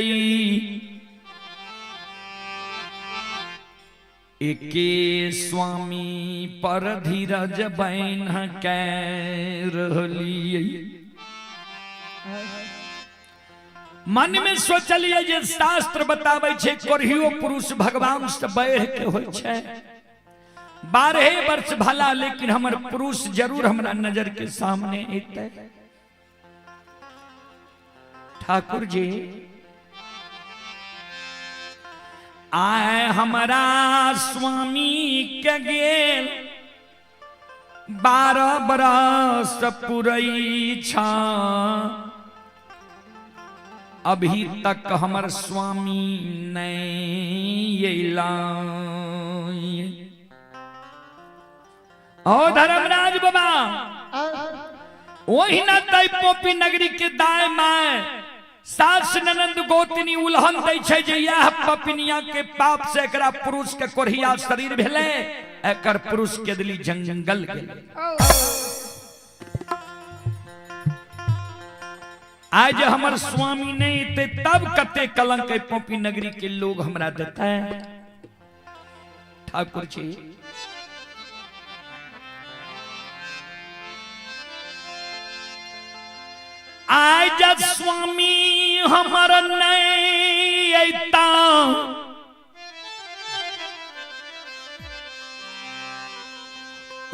एके स्वामी पर धीरज बहन कै रहलिये। मन में सोचलिए जे शास्त्र बताबै छै कोढ़ियो पुरुष भगवान से बढ़ के होइ छै। 12 वर्ष भला लेकिन हमर पुरुष जरूर हमरा नजर के सामने एतै। ठाकुर जी आए हमरा स्वामी के गेल 12 बरस पुरई छा अभी तक हमर स्वामी नहीं अयला। ओ धर्मराज बाबा ओहिना तै पोपी नगरी के दाय my सास ननंद गोतनी उलहन दै छै जे यह पपनिया के पाप से एकरा पुरुष के कोढ़िया शरीर भेलै, एकर पुरुष के दिली जंगल गेलै। आज हमर स्वामी नहीं ते तब कते कलंक पोपी नगरी के लोग हमरा देता है। ठाकुर जी आज स्वामी हमर नहीं अयता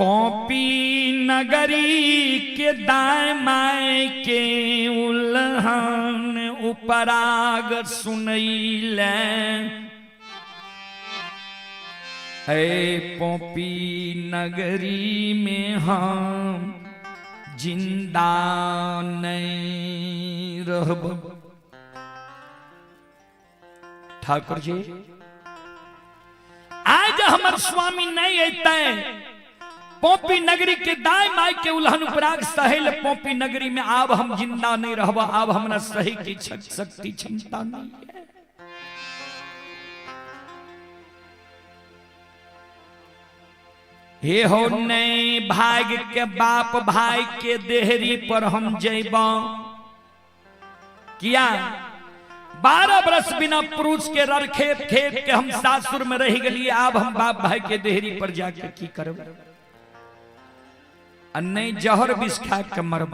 पॉपी नगरी के दाय my के उल्हन उपराग सुनैले। ऐ पॉपी नगरी में हम जिंदा नहीं रहब। ठाकुर जी आज हमर स्वामी नहीं अते पोपी नगरी के दाय माई के उल्हन उपराग सहेल पोपी नगरी में आब हम जिंदा नहीं रहब, आब हमरा सही की शक्ति क्षमता नहीं है। हे हो नहीं भाग के बाप भाई के देहरी पर हम जैब किया 12 बरस बिना पुरुष के रर खेत खेत के हम सासुर में रह गलिए, आब हम बाप भाई के देहरी पर जाके की करब? नहीं जहर विष खा के मरब,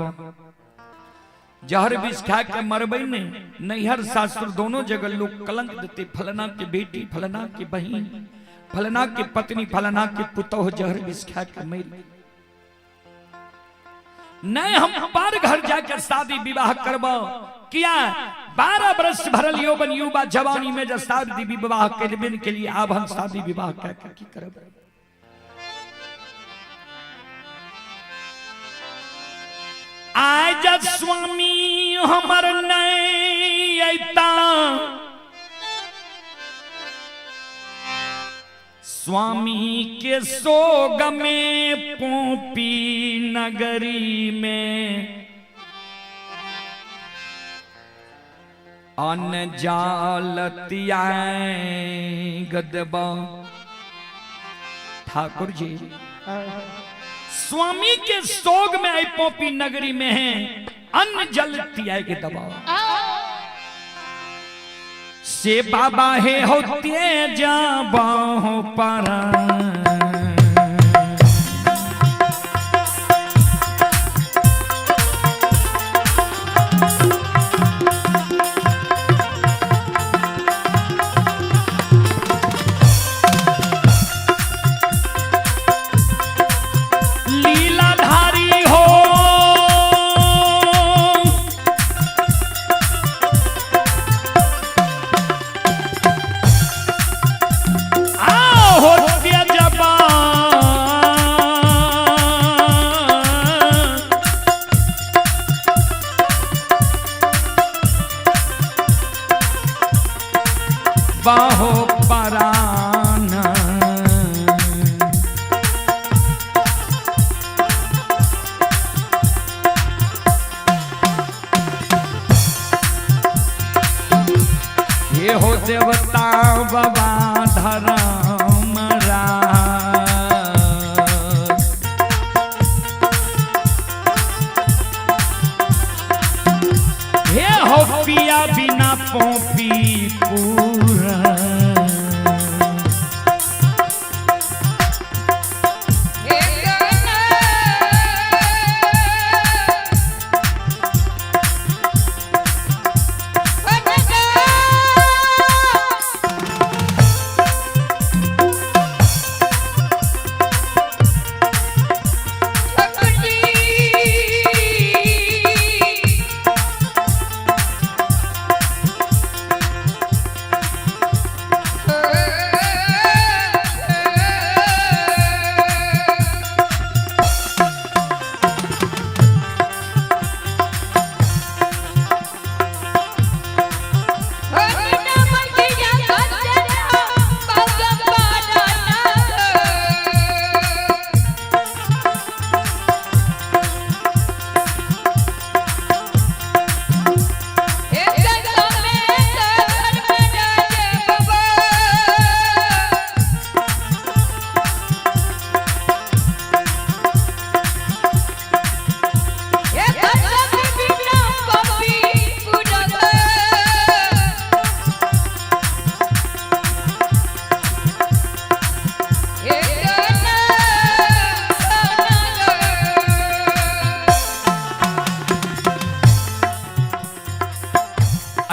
जहर विष खा के मरबे नहीं, नैहर सासुर दोनों जगह लोग कलंक देते, फलना के बेटी, फलना के बहन, फलना के पत्नी, फलना के पुतोह जहर विष खा के मर। नहीं हम पार घर जाकर शादी विवाह करब किया 12 बरस भरल यौवन युवा जवानी में जब शादी विवाह के लिए आब हम शादी विवाह की करब? आज स्वामी हमर नहीं अता स्वामी के सोग में पोपी नगरी में अन जालतिया गदबा। ठाकुर जी स्वामी के सोग में आई पोपी नगरी में है अन्न जल तिया के दबाव से बाबा हे होते जाबो पर। लीलाधारी हो बाहो पराना ये हो देवता बाबा धर्म हे हो पिया बिना पोपी पूरा।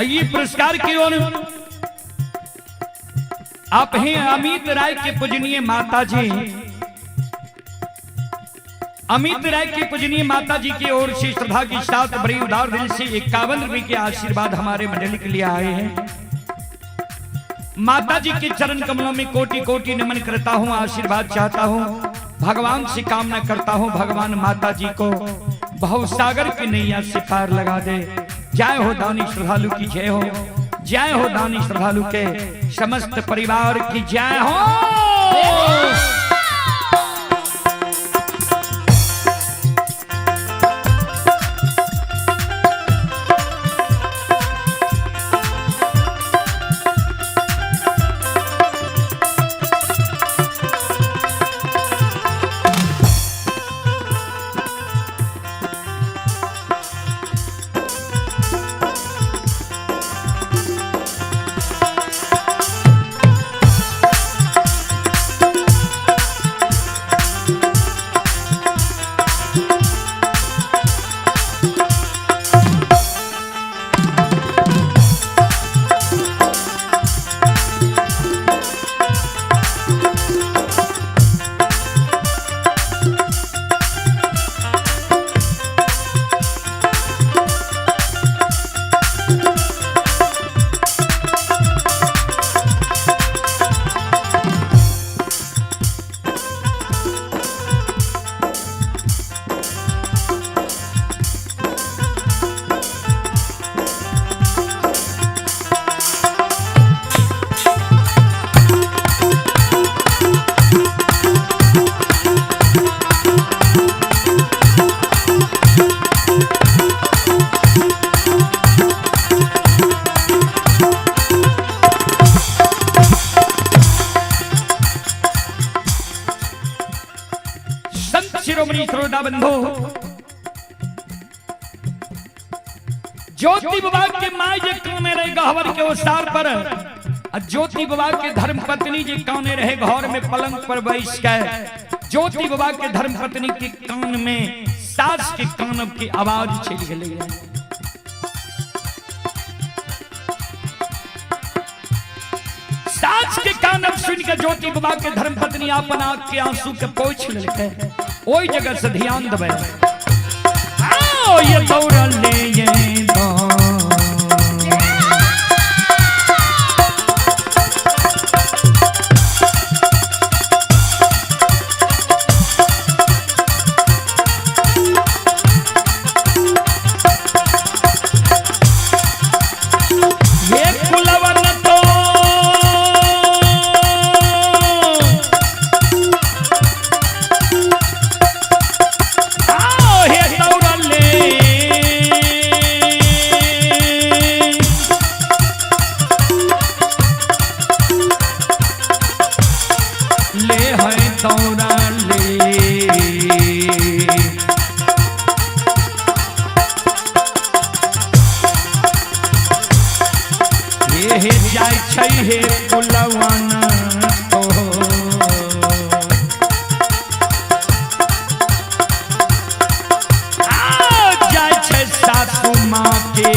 ये पुरस्कार की ओर आप हैं अमित राय के पूजनीय माता जी अमित राय की पूजनीय माता जी की ओर से श्रद्धा के साथ बड़ी उदार दिल से 51 रुपए के आशीर्वाद हमारे मंडली के लिए आए हैं। माता जी के चरण कमलों में कोटि कोटि नमन करता हूँ, आशीर्वाद चाहता हूँ, भगवान से कामना करता हूँ, भगवान माता जी को भवसागर की नैया से पार लगा दे। जय हो दानी श्रद्धालु की जय हो, जय हो दानी श्रद्धालु के समस्त परिवार की जय हो। संत शिरोमणि श्रोता बंधु, ज्योति बाबा के माय जे काने रहे गहवर के ओसार पर, और ज्योति बाबा के धर्म पत्नी जे काने रहे घर में पलंग पर बैस के, ज्योति बाबा के धर्म पत्नी के कान में सास के कान की आवाज चल गई। सास के कान सुन के ज्योति बाबा के धर्म पत्नी अपन आंख के आंसू के पोछ लेलकै। ओई जगह से ध्यान देबै। आओ ये दौड़ल ले ये दौड़। ये कुलवन तो आओ हे दौड़ले, ले है दौड़ले। हे हे जाय छै हे कुलवन तो आ जाय छै सासू माँ के।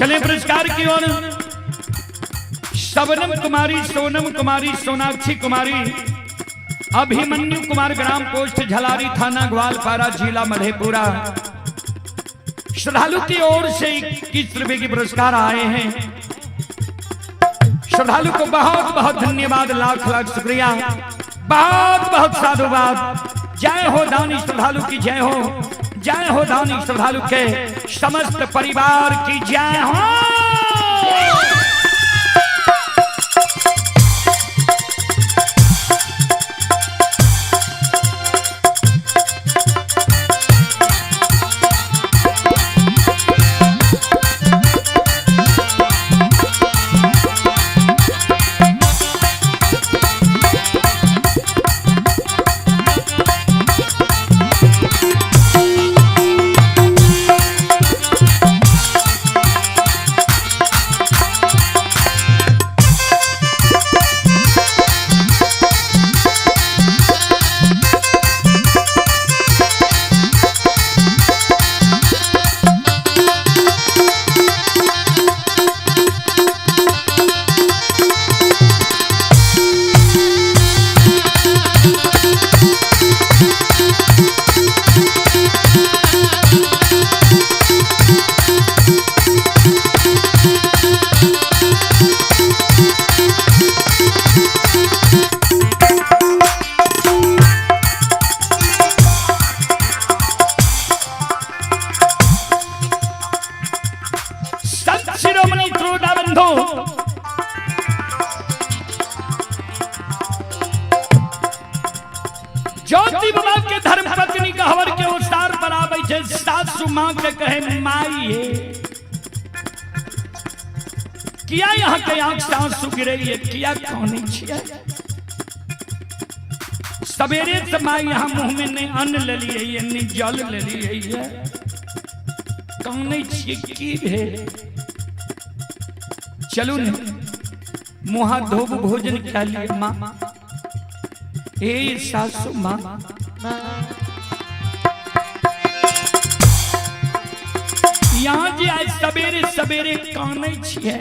चले पुरस्कार की ओर। शबनम कुमारी, सोनम कुमारी, सोनाक्षी कुमारी, अभिमन्यु कुमार, ग्राम पोस्ट झलारी, थाना ग्वालपारा, जिला मधेपुरा। श्रद्धालु की ओर से 21 रुपए के पुरस्कार आए हैं। श्रद्धालु को बहुत बहुत धन्यवाद, लाख लाख शुक्रिया, बहुत बहुत साधुवाद। जय हो दानी श्रद्धालु की जय हो, जय हो दानी श्रद्धालु के समस्त परिवार की जय हो। संत शिरोमणि श्रोता बंधु, ज्योति बाबा के धर्मपत्नी गहवर के उस्तार पर आबै छै। सासु माँ के कहे, माई हे, किया यहाँ के आंख से आंसू गिरे है, किया कौन छियै? सवेरे से माई यहाँ मुंह में नहीं अन्न ले लिए, नहीं जल ले लिए, कौन छियै, की भेल? चलू ने मुहा धोब, भोजन खा लिए। माँ ए सासु माँ, यहाँ जे आज सवेरे सवेरे कानै छियै?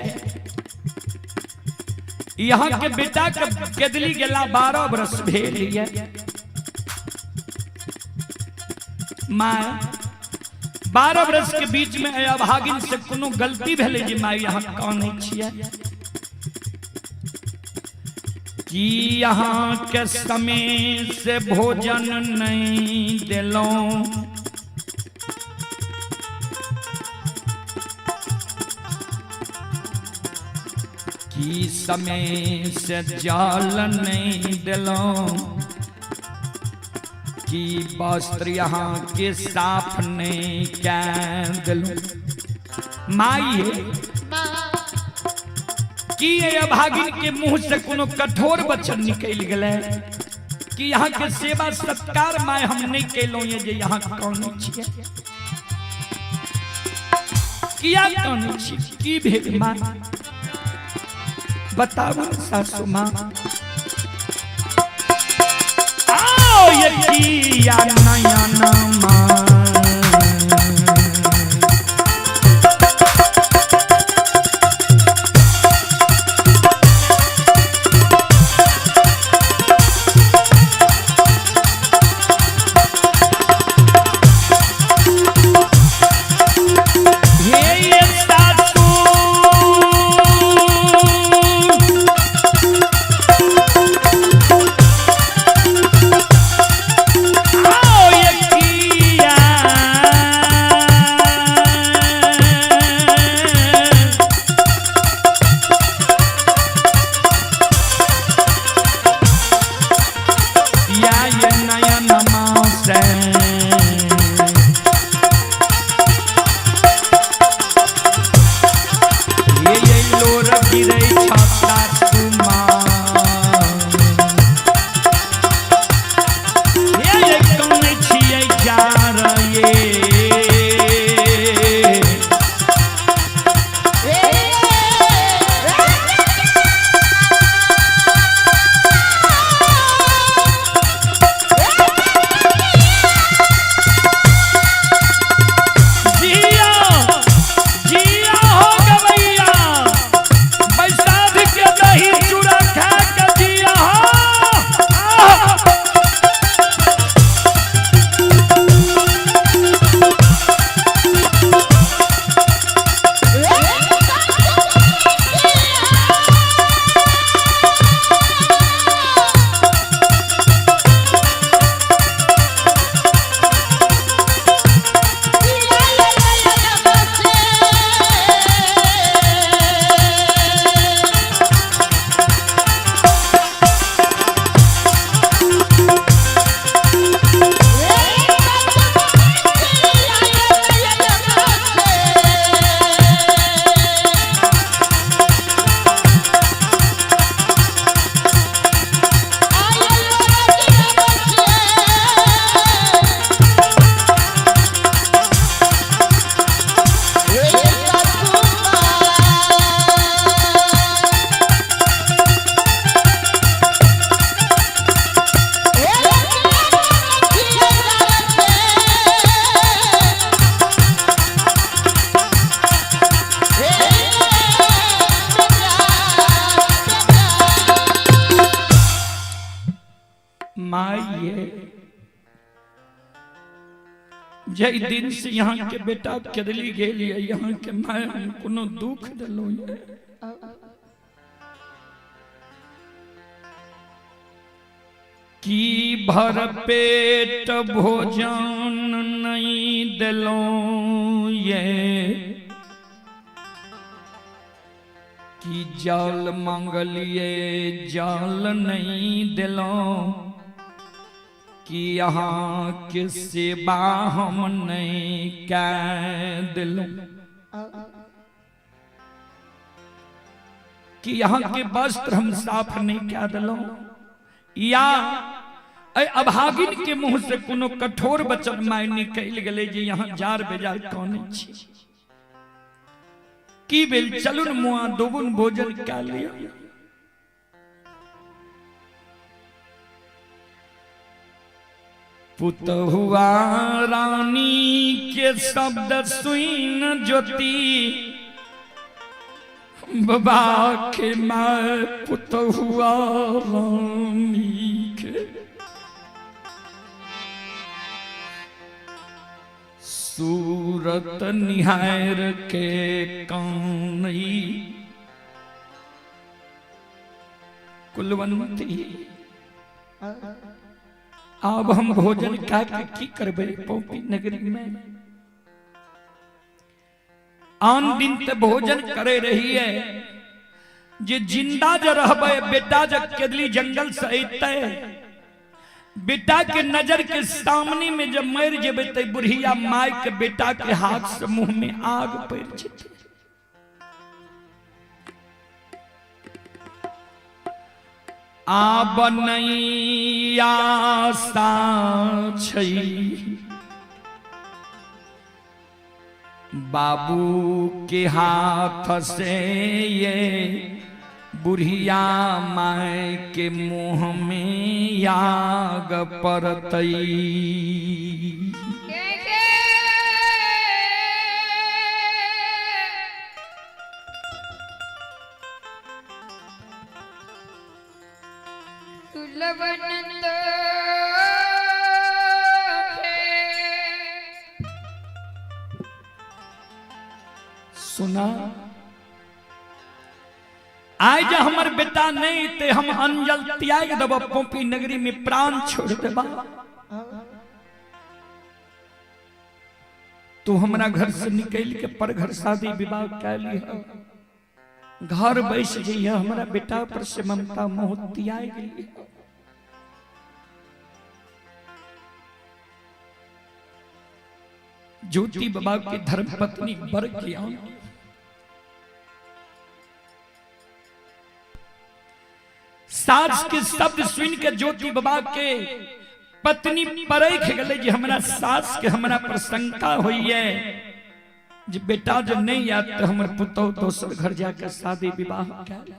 यहाँ के बेटा के केदली गेला 12 बरस भेल ये। माँ, 12 बरस के बीच में एहि अभागिन से कोनो गलती भेलै जे माँ यहाँ कानै छियै? कि यहाँ के समय से भोजन नहीं देलौं, कि समय से जल नहीं देलौं, कि वस्त्र यहाँ के साफ नहीं कै देलौं? माई हे, कि एहि अभागिन के मुंह से कोनो कठोर वचन निकलि गेलै कि यहाँ के सेवा सत्कार माय हम नहीं केलौं ये जे यहाँ कौन छियै? किया कौन छी, की भेल माँ, बताबू सासु माँ। आओ ये किया नयन माँ, हे ये सासू, आओ ये किया जै दिन से यहाँ के बेटा केदली गेल ये, यहाँ के my हम कोनो दुख देलहुँ ये। की भर पेट भोजन नहीं देलहुँ ये, कि जल मंगलिए जल नहीं देलहुँ, कि यहाँ के सेवा हम नहीं कै देलहुँ, कि यहाँ के वस्त्र हम साफ नहीं कै देलहुँ, या अभागिन के मुंह से कोनो कठोर वचन my निकलि गेलै जे यहाँ जार बेजार कौन छी। की भेल चलुन मुआ दोगुन भोजन कै लिअ। पुतहुआ रानी के शब्द सुन ज्योति बाबा के my पुतहुआ रानी के सूरत निहार के कानई कुलवंती। अब हम भोजन खा के की करबै पौपी नगरी में? आन दिन ते भोजन करे रही है जे जिंदा जे रहबै, बेटा जब केदली जंगल से अइतै, बेटा के नजर के सामने में जब मर जेबै ते बुढ़िया माय के बेटा के हाथ से मुंह में आग पड़ जेतै। आब नहीं आशा छै बाबू के हाथ से ये बुढ़िया माय के मुंह में आग पड़तई। सुना आइ जे हमर बेटा नहीं ते हम अंजल त्याग देब, पोपी नगरी में प्राण छोड़ देबा। तू हमरा घर से निकल के पर घर शादी विवाह कै लिह, घर बैस जइह, हमरा बेटा पर से ममता मोह त्याग लिह। ज्योति बाबा की धर्मपत्नी बर किया सास के शब्द सुन के ज्योति बाबा के पत्नी परख गए जे हमरा सास के हमरा पर शंका हुई है जे बेटा जो नहीं आत तो हमर पुतोह दोसर घर जाकर शादी विवाह कर।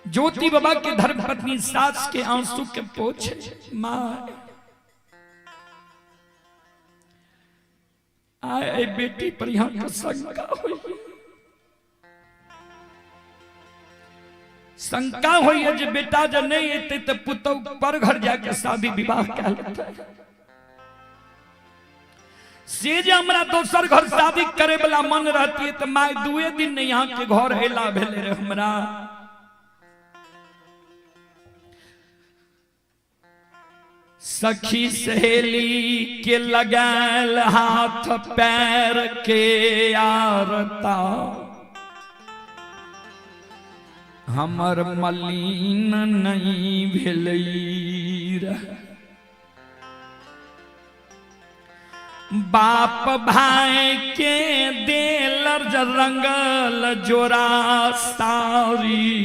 ज्योति बाबा के धर्मपत्नी सास के आंसू के पोछे, माँ आए बेटी पर यहाँ का शंका हुई, शंका हुई है जे बेटा जो नहीं एते तो पुतोह पर घर जाके शादी विवाह कर लेतै। से जे हमरा दोसर घर शादी करे वाला मन रहती है तो my दुए दिन नहीं यहाँ के घर अला भेले रे हमरा। सखी सहेली के लगाल हाथ पैर के आरता, हमर मलिन नहीं भेलै रह। बाप भाई के देल रंगल जोरा सारी,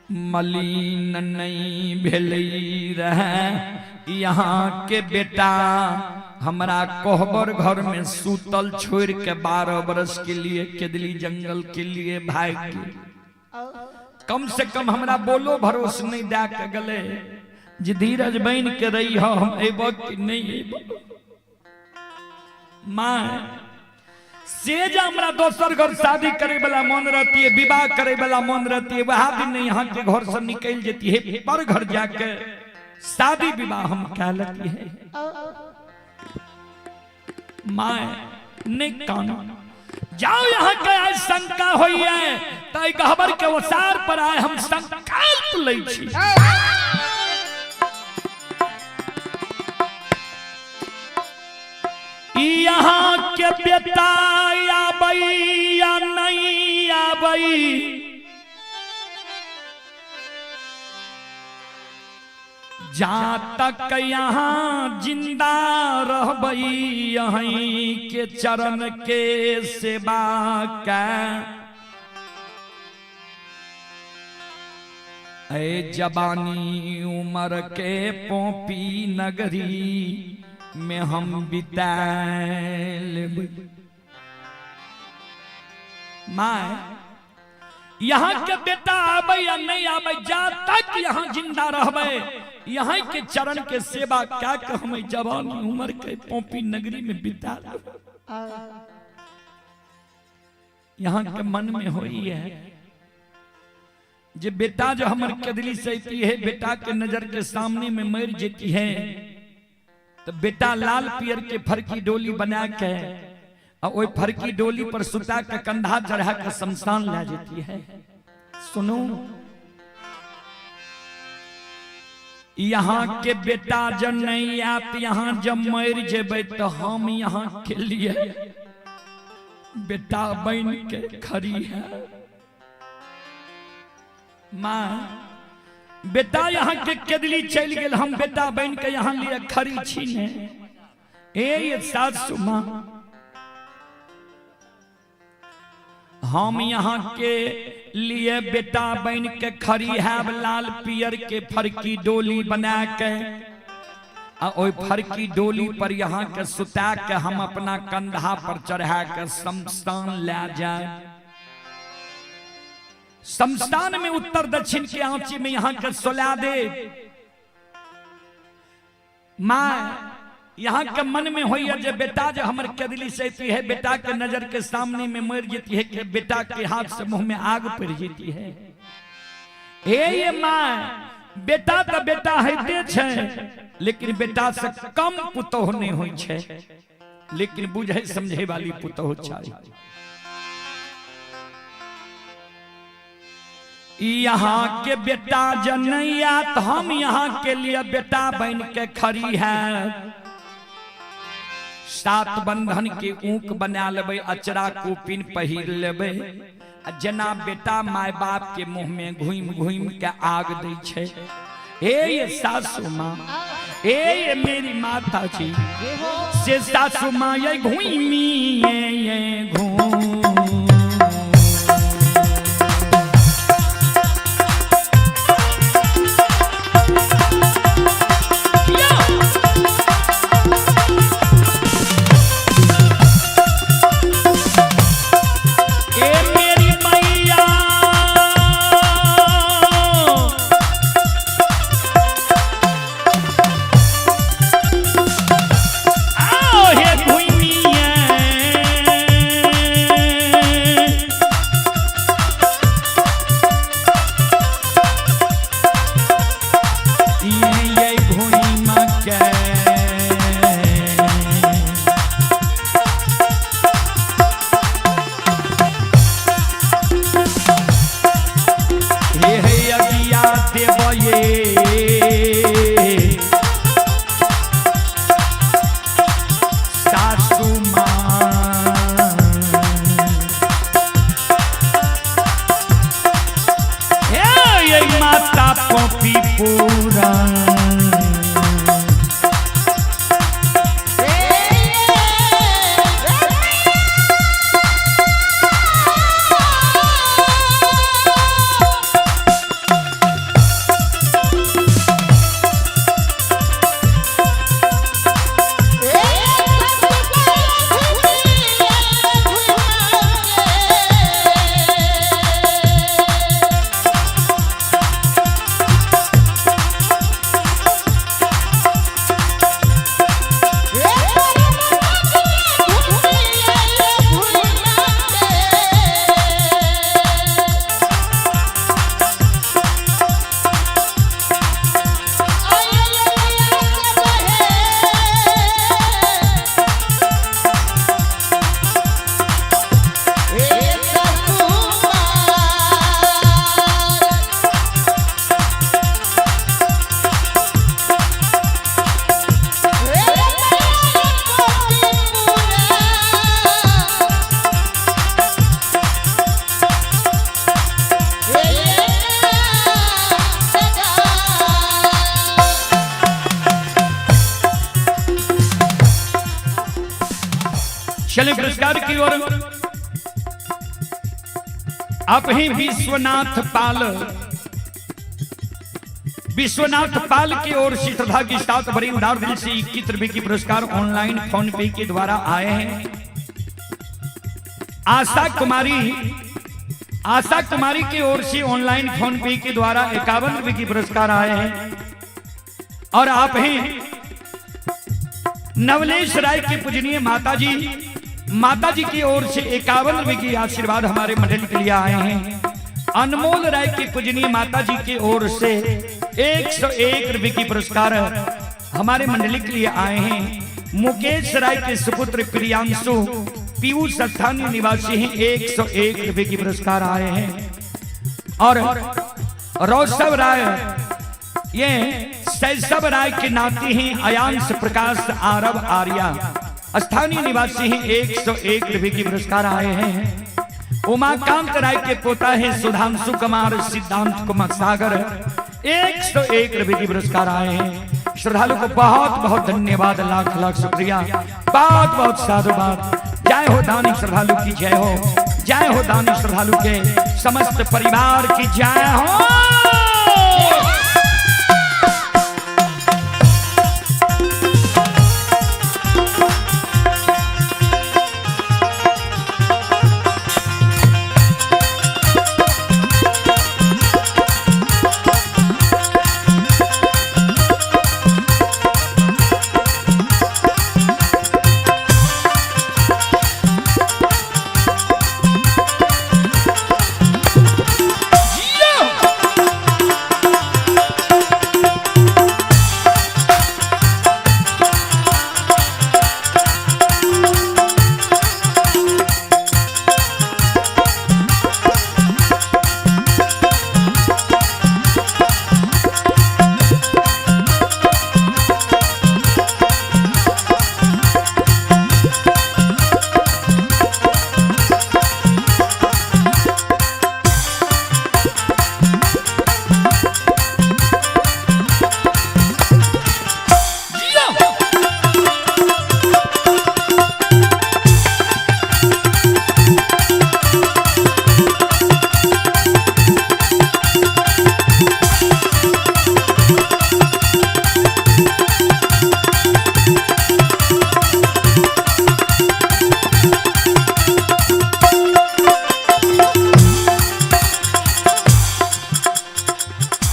मलिन नहीं भेलै रहे। यहाँ के बेटा हमरा कोहबर घर में सूतल छोड़ के 12 बरस के लिए केदली जंगल के लिए भाग के, कम से कम हमरा बोलो भरोस नहीं दे के गले जे धीरज बन के रही हो, हम अबो कि नहीं अबो। माँ से जे हमरा दोसर घर शादी करे वाला मन रहती है, विवाह करे वाला मन रहती है, वह दिन यहाँ के घर से निकल जेती है, पर घर जाके शादी विवाह हम कह लेती है। माँ ने काना जाओ यहाँ के आय शंका होई है तई गहबर के वसार पर आए हम संकल्प लै छी। यहाँ के बेटा आबई या नहीं आबई, जा तक यहाँ जिंदा रहबई यहीं के चरण के सेवा का। ऐ जवानी उम्र के पोपी नगरी में हम बिता लेबै। माँ यहाँ के बेटा आबे या नहीं आबे, जा तक यहाँ जिंदा रहबे यहाँ के चरण के सेवा क्या के हम जवानी उम्र के पोपी नगरी में बिता लेबै। यहाँ के मन में होई है जे बेटा जो हमर कदली से अती है, बेटा के नजर के सामने में मर जेती है, तो बेटा लाल पियर के फरकी डोली बना के और ओई फरकी डोली पर सुता के कंधा चढ़ा के शमशान ला जेती है। सुनो, यहाँ के बेटा जब नहीं आत, यहाँ जब मर जेबै तो हम यहाँ के लिए बेटा बन के खड़ी है। माँ बेटा यहाँ के केदली चल गेल, हम बेटा बन के यहाँ लिए खड़ी छी ने। ए सासु माँ, हम यहाँ के लिए बेटा बन के खड़ी है, लाल पियर के फरकी डोली बना के आ ओई फरकी डोली पर यहाँ के सुता के हम अपना कंधा पर चढ़ा के शमशान ले जाए। शमशान में उत्तर दक्षिण के आंची में यहाँ के सुला दे। माँ यहाँ के मन में होइए जे बेटा जो हमर कदली से अती है, बेटा के नजर के सामने में मर जेती है कि बेटा के हाथ से मुंह में आग पड़ जेती है। ए ये माँ, बेटा तो बेटा होते छे, लेकिन बेटा से कम पुतोह नहीं होई छे, लेकिन बुझे समझे वाली पुतोह चाहिए। यहाँ के बेटा जनैया तो हम यहाँ के लिए बेटा बन के खड़ी है। सात बंधन के ऊक बना लेबै, अचरा कोपिन पहिर लेबै, जना बेटा my बाप के मुंह में घूम घूम के आग दै छे। ए ये सासू माँ, ए ये मेरी माता जी, से सासू माँ ये घूमी ये घूम। चले पुरस्कार की ओर। आप ही विश्वनाथ पाल, विश्वनाथ पाल की ओर से श्रद्धा के साथ बड़ी उदार दिल से 21 रुपए की पुरस्कार ऑनलाइन फोन पे के द्वारा आए हैं। आशा कुमारी, आशा कुमारी की ओर से ऑनलाइन फोन पे के द्वारा 51 रुपए की पुरस्कार आए हैं। और आप हैं नवलेश राय के पूजनीय माताजी, माताजी की ओर से 51 रुपए की आशीर्वाद हमारे मंडल के लिए आए हैं। अनमोल राय की पूजनीय माताजी की ओर से 101 रुपए की पुरस्कार हमारे मंडली के लिए आए हैं। मुकेश राय के सुपुत्र प्रियांशु, पीयूष स्थानीय निवासी हैं, 101 रुपए की पुरस्कार आए हैं। और रौसव राय, ये शैशव राय के नाती हैं, अयांश प्रकाश आरव आर्या स्थानीय निवासी हैं, 101 रुपए की पुरस्कार आए हैं। उमाकांत राय के पोता है सुधांशु कुमार, सिद्धांत कुमार सागर, 101 रुपए की पुरस्कार आए हैं। श्रद्धालु को बहुत बहुत धन्यवाद, लाख लाख शुक्रिया, बहुत बहुत साधुवाद। जय हो दानी श्रद्धालु की जय हो, जय हो दानी श्रद्धालु के समस्त परिवार की जय हो।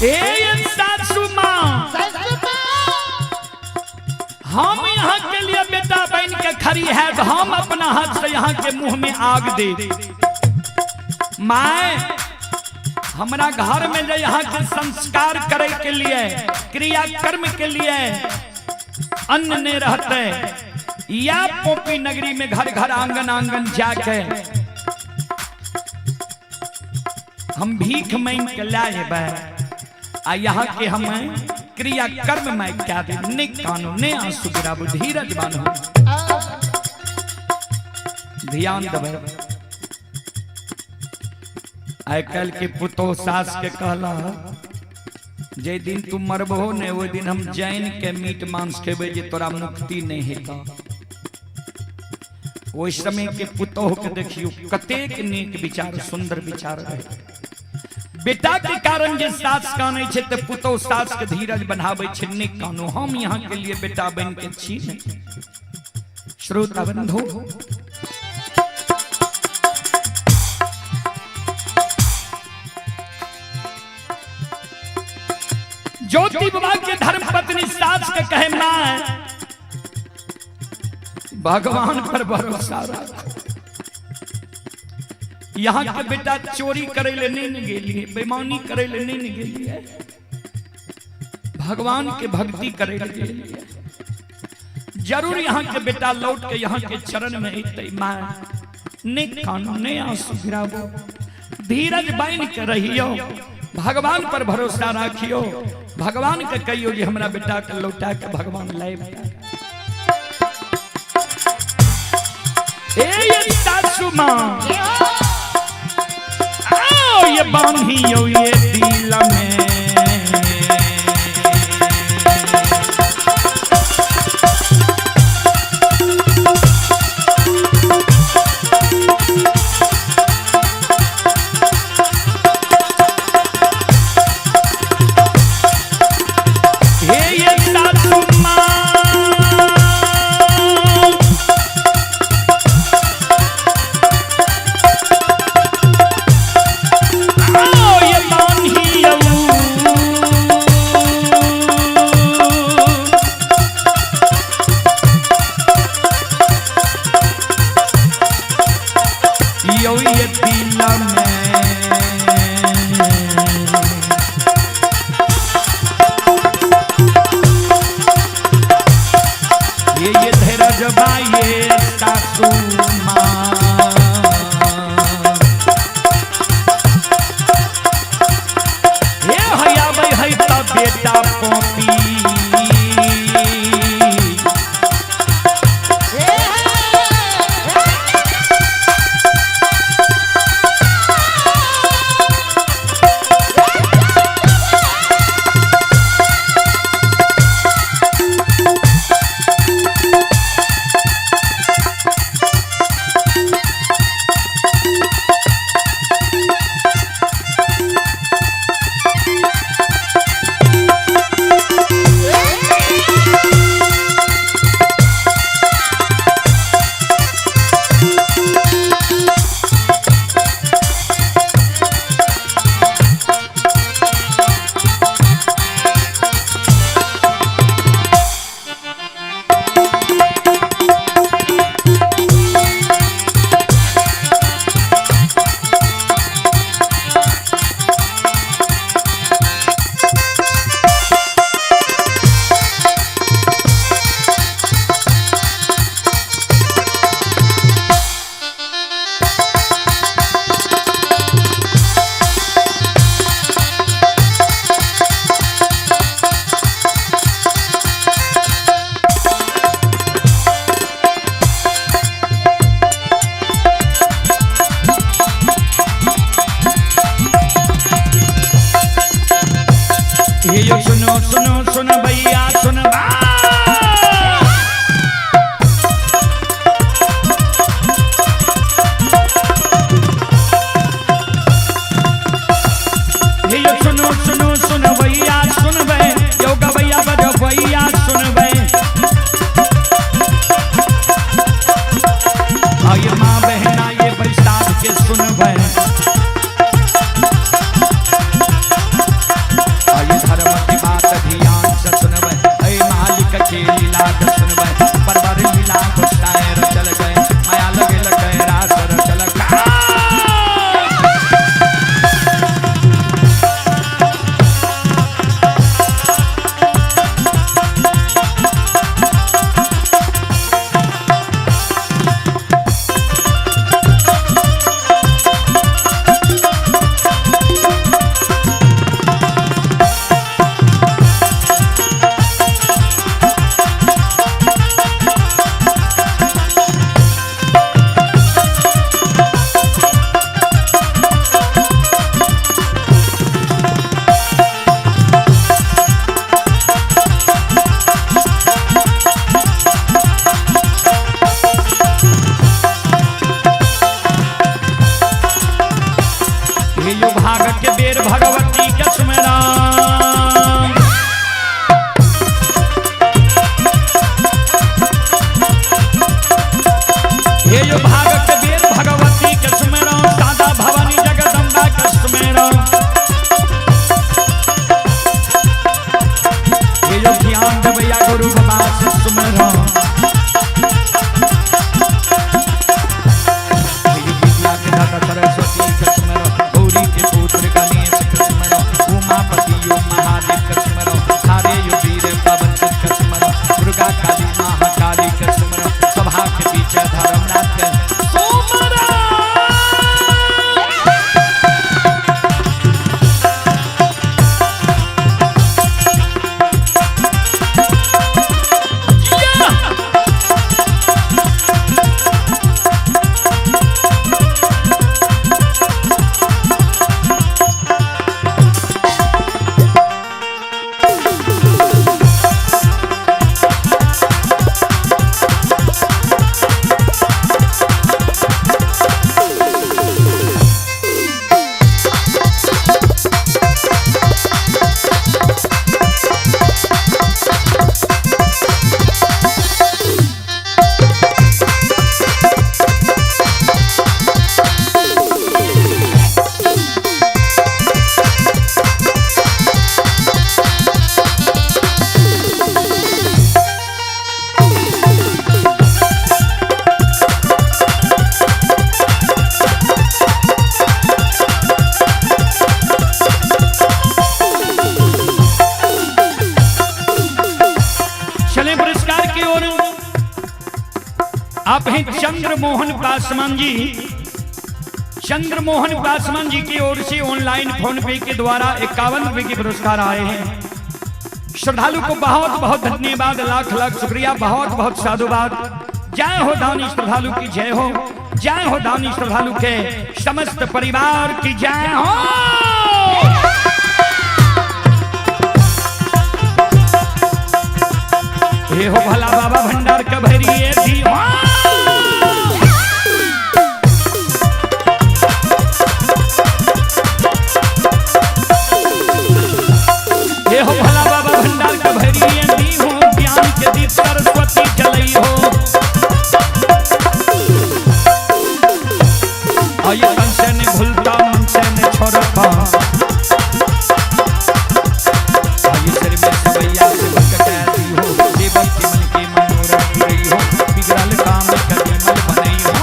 ए सासू माँ, हम यहाँ के लिए बेटा बन के खड़ी है तो हम अपना हाथ से यहाँ के मुंह में आग दे। माए, हमरा घर में जो यहाँ के संस्कार करे के लिए, क्रिया कर्म के लिए अन्न नहीं रहते, या पोपी नगरी में घर घर आंगन आंगन जाके हम भीख मांग के लाए आ यहाँ के हम क्रिया कर्म में क्या दे। ने कानो ने आंसू गिराबो, धीरज बान्हो, ध्यान देबै। आइ काल्हि के पुतोह सास के कहला, जे दिन तू मरबहो ने ओहि दिन हम जैन के मीट मांस खेबै जे तोरा मुक्ति नहीं हेतौ। ओहि समय के पुतोह के देखियो कतेक नीक विचार, सुंदर विचार रहे। बेटा के कारण जे सास कानै छै ते पुतोह सास के धीरज बनाबै छै, नहि कानू, हम यहाँ के लिए बेटा बन के छी नहीं। श्रोता बंधु, ज्योति बाबा के धर्म पत्नी सास के कहे, मां, भगवान पर भरोसा रख। यहाँ के बेटा चोरी करे ले नहीं न गेलिए, बेईमानी करे ले नहीं न गेलिए, भगवान के भक्ति करे ले गेलिए। जरूर यहाँ के बेटा लौट के यहाँ के चरण में अइतै। मां, ने कानू ने आंसू गिराबो, धीरज बान्हि के रहियो, भगवान पर भरोसा राखियो, भगवान के कहियो जे हमरा बेटा के लौटा के भगवान लाइब। ए ये सासू मां, आओ ये बांधियो ये दिल में। कॉपी। ये सुनो सुनो सुन भैया सुन ये सुनो सुनो सुन भैया सुन बे योगा भैया बजो भैया सुन बे। आये माँ बहना ये बैसाख के सुन बे। आये धर्म की बात ध्यान से सुनबे, ऐ मालिक के लीला के सुनबे। परवर लीला गुस्साए चल गए, माया लगे लगे रास चल गए। यो भाग के बेर भगवती के सुमरा। हे यो भाग के बेर भगवती के सुमरा, दादा भवानी जगदम्बा के सुमरा। हे यो ध्यान देवैया गुरु बाबा से सुमरा। हे यो विद्या के दाता सरस्वती के सुमरा, गौरी के पुत्र गणेश के सुमरो, उमापति यो महादेव के सुमरो, हरे यो वीर पवन के सुमरो, दुर्गा काली महाकाली के सुमरो, सभा के बीच धर्मनाथ के सुमरो। चले पुरस्कार की ओर। आप हैं चंद्र मोहन पासवान जी। चंद्र मोहन पासवान जी की ओर से ऑनलाइन फोन पे के द्वारा 51 रुपए के पुरस्कार आए हैं। श्रद्धालु को बहुत बहुत धन्यवाद, लाख लाख शुक्रिया, बहुत बहुत साधुवाद। जय हो दानी श्रद्धालु की जय हो, जय हो दानी श्रद्धालु के समस्त परिवार की जय हो। हे हो भला बाबा भंडार का भरिए दीवान। हे हो भला बाबा भंडार का भरिए दी हो, ज्ञान के दीप सरस्वती जलई हो। आये तन से न भूलता मन से न छोड़ता, आये सिर में सबैया से भटकाती हो, देवी के मन के मनोरथ रही हो, बिगड़ल काम कभी मन बनई हो।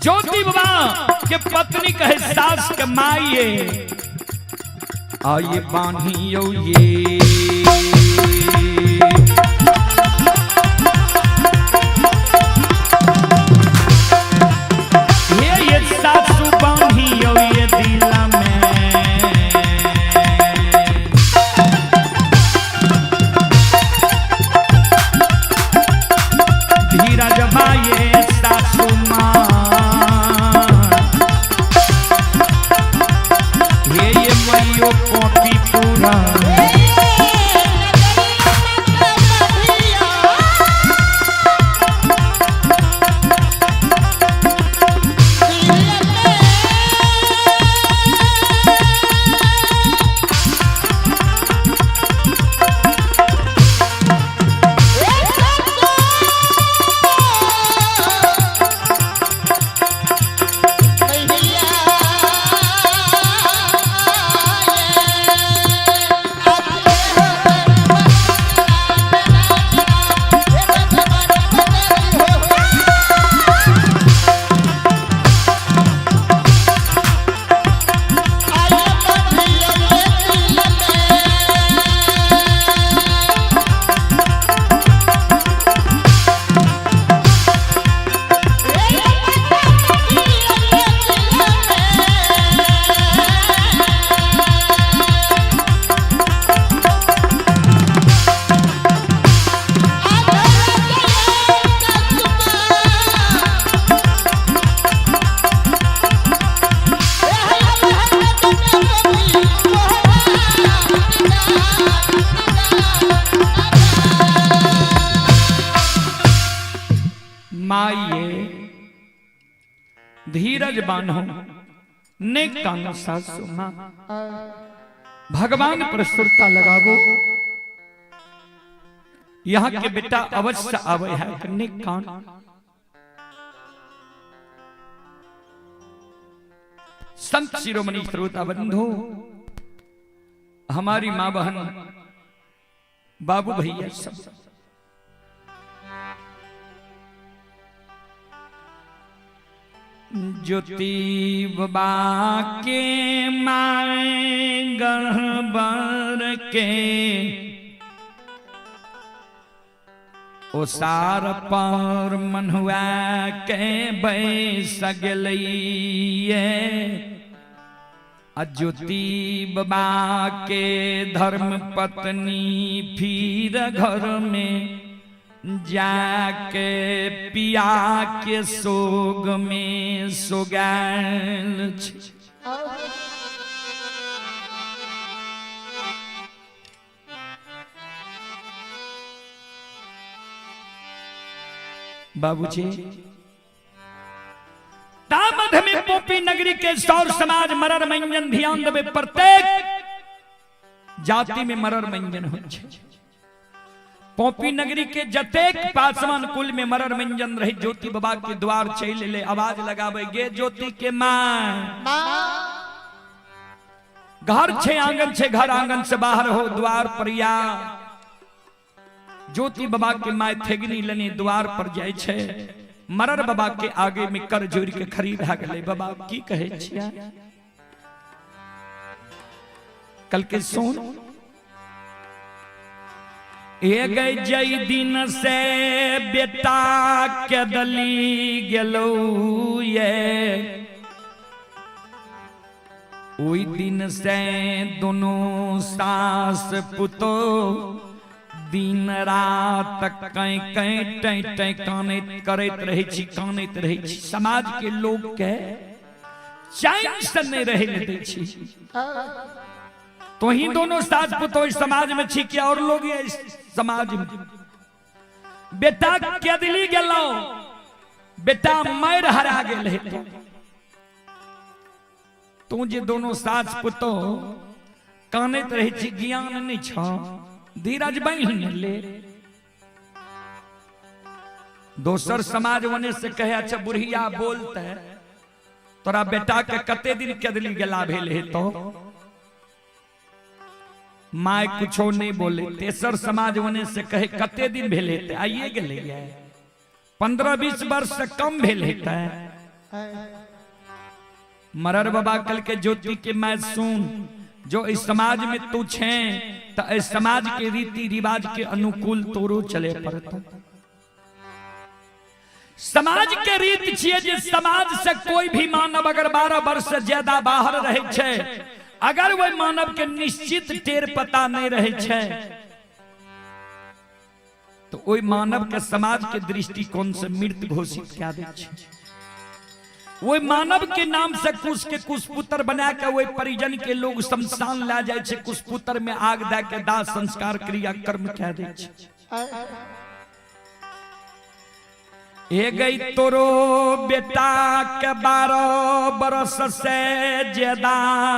ज्योति बाबा के पत्नी कहे सास के माइये आये बान्हियो ये, ये सासू बान्हियो ये दिला में। धीरज माये सासू माँ, ये मयो कॉपी पूरा। माइये धीरज बान्हो ने कान सासु माँ, भगवान पर सुरता लगावो। यहाँ के बेटा अवश्य आवे है ने कान। संत शिरोमणि श्रोता बंधु, हमारी माँ बहन बाबू भैया सब ज्योति बाबा के माए गढ़बर के ओसार पर मन्हुआ के बैस गेलैये आ ज्योति बाबा के धर्म पत्नी फिर घर में जाके पिया के सोग में सोगायल छै। बाबूजी तामध में पोपी नगरी के सौर समाज मरर मंजन ध्यान देवे, प्रत्येक जाति में मरर मंजन हो छै। पोपी नगरी के जतेक पासवान कुल में मरर मंजन रहे, ज्योति बाबा के द्वार चल ले आवाज लगावे गे ज्योति के मां, घर छे आंगन छे, घर आंगन से बाहर हो द्वार पर या। ज्योति बाबा के my थेगनी लेने द्वार पर जाय छे, मरर बाबा के आगे में कर जोड़ के खड़ी भए गेलै। बाबा की कहे छिया? कल के सुन ए गई जई दिन से बेटा के दली गेलौ ये, ओई दिन से दोनों सास पुतो दिन रात कहीं कहीं टै टै कानैत करैत रहै छी, कानैत रहै छी। समाज के लोग के चैन से नहीं रहे दै छी। तो ही दोनों सास पुतो इस समाज में छी कि और लोग इस समाज में। बेटा केदली गेलौ, बेटा मर हरा गेल है। तू जे दोनों सास पुतो कानैत रहै छी, ज्ञान नहीं छ, धीरज बहिन ले। दोसर समाज वने से कहे अच्छा बुढ़िया बोलते तोरा बेटा के कते दिन केदली गेला भेल है, तो my कुछो नहीं बोले। तेसर समाज वने से कहे कते दिन भेल हेतै, आइए गेलै 15-20 वर्ष से कम भेल हेतै। मरर बाबा कल के ज्योति के मैं सुन, जो इस समाज में तू छे तो इस समाज के रीति रिवाज के अनुकूल तोरो चले पड़ता। समाज के रीत छिए जे समाज से कोई भी मानव अगर 12 वर्ष से ज्यादा बाहर रहे छे, अगर वह मानव के निश्चित टेर पता नहीं रहे छे तो ओई मानव के समाज के दृष्टिकोण से मृत घोषित कए दै छै। ओई मानव के नाम से कुश के कुशपुत्र बना के ओई परिजन के लोग शमशान ला जाय छै, कुशपुत्र में आग दए के दाह संस्कार क्रिया कर्म कए दै छै। ए गई तोरो बेटा के 12 बरस से ज्यादा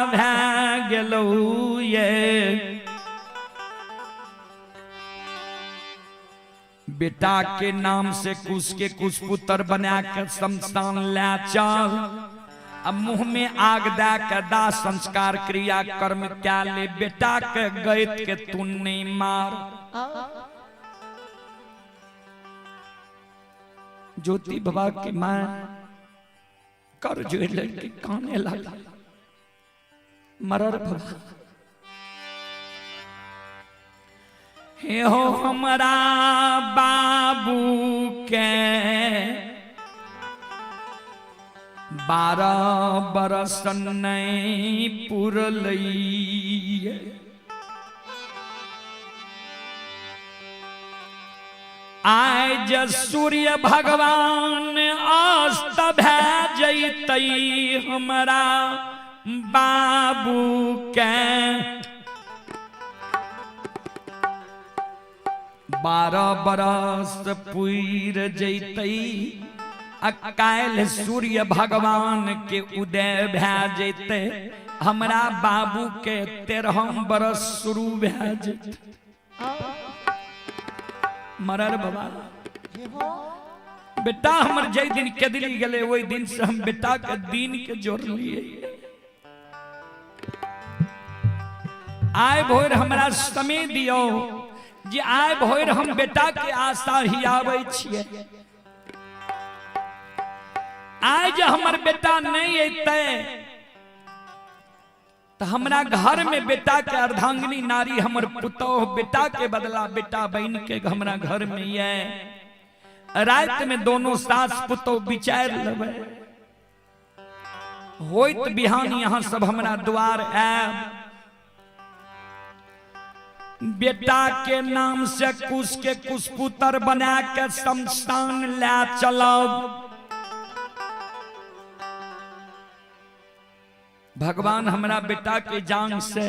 भए गेलौ ये, बेटा के नाम से कुश के कुशपुत्र बना के शमशान ला चल, अब मुंह में आग दे के दाह संस्कार क्रिया कर्म क्या ले, बेटा के गैत के तू नहीं मार। ज्योति बाबा की मां कर जो लड़की काने लगा, मरर बाबा हे हो हमरा बाबू के 12 बरस नहीं पुरलैये, आज सूर्य भगवान अस्त भए जैतै हमरा बाबू के 12 बरस पुर जैतै, आ काल्हि सूर्य भगवान के उदय भए जैतै, हमरा बाबू के 13 बरस शुरू भए जैतै। मरर बाबा बेटा हमर जै दिन केदली गेलै ओहि दिन से हम बेटा के दिन के जोड़लिए। आय भोर हमरा समय दियो जे आय भोर हम बेटा के आशा हियाबै छियै। आय जे हमर बेटा नहीं अयतै तो हमरा घर में बेटा के अर्धांगिनी नारी हमर पुतोह बेटा के बदला बेटा बन के हमरा घर में ये रात में दोनों सास पुतोह विचार लेबै होइत बिहान यहाँ सब हमरा द्वार आयब। बेटा के नाम से कुश के कुशपुत्र बना के शमशान ले चलब। भगवान हमरा बेटा के जान से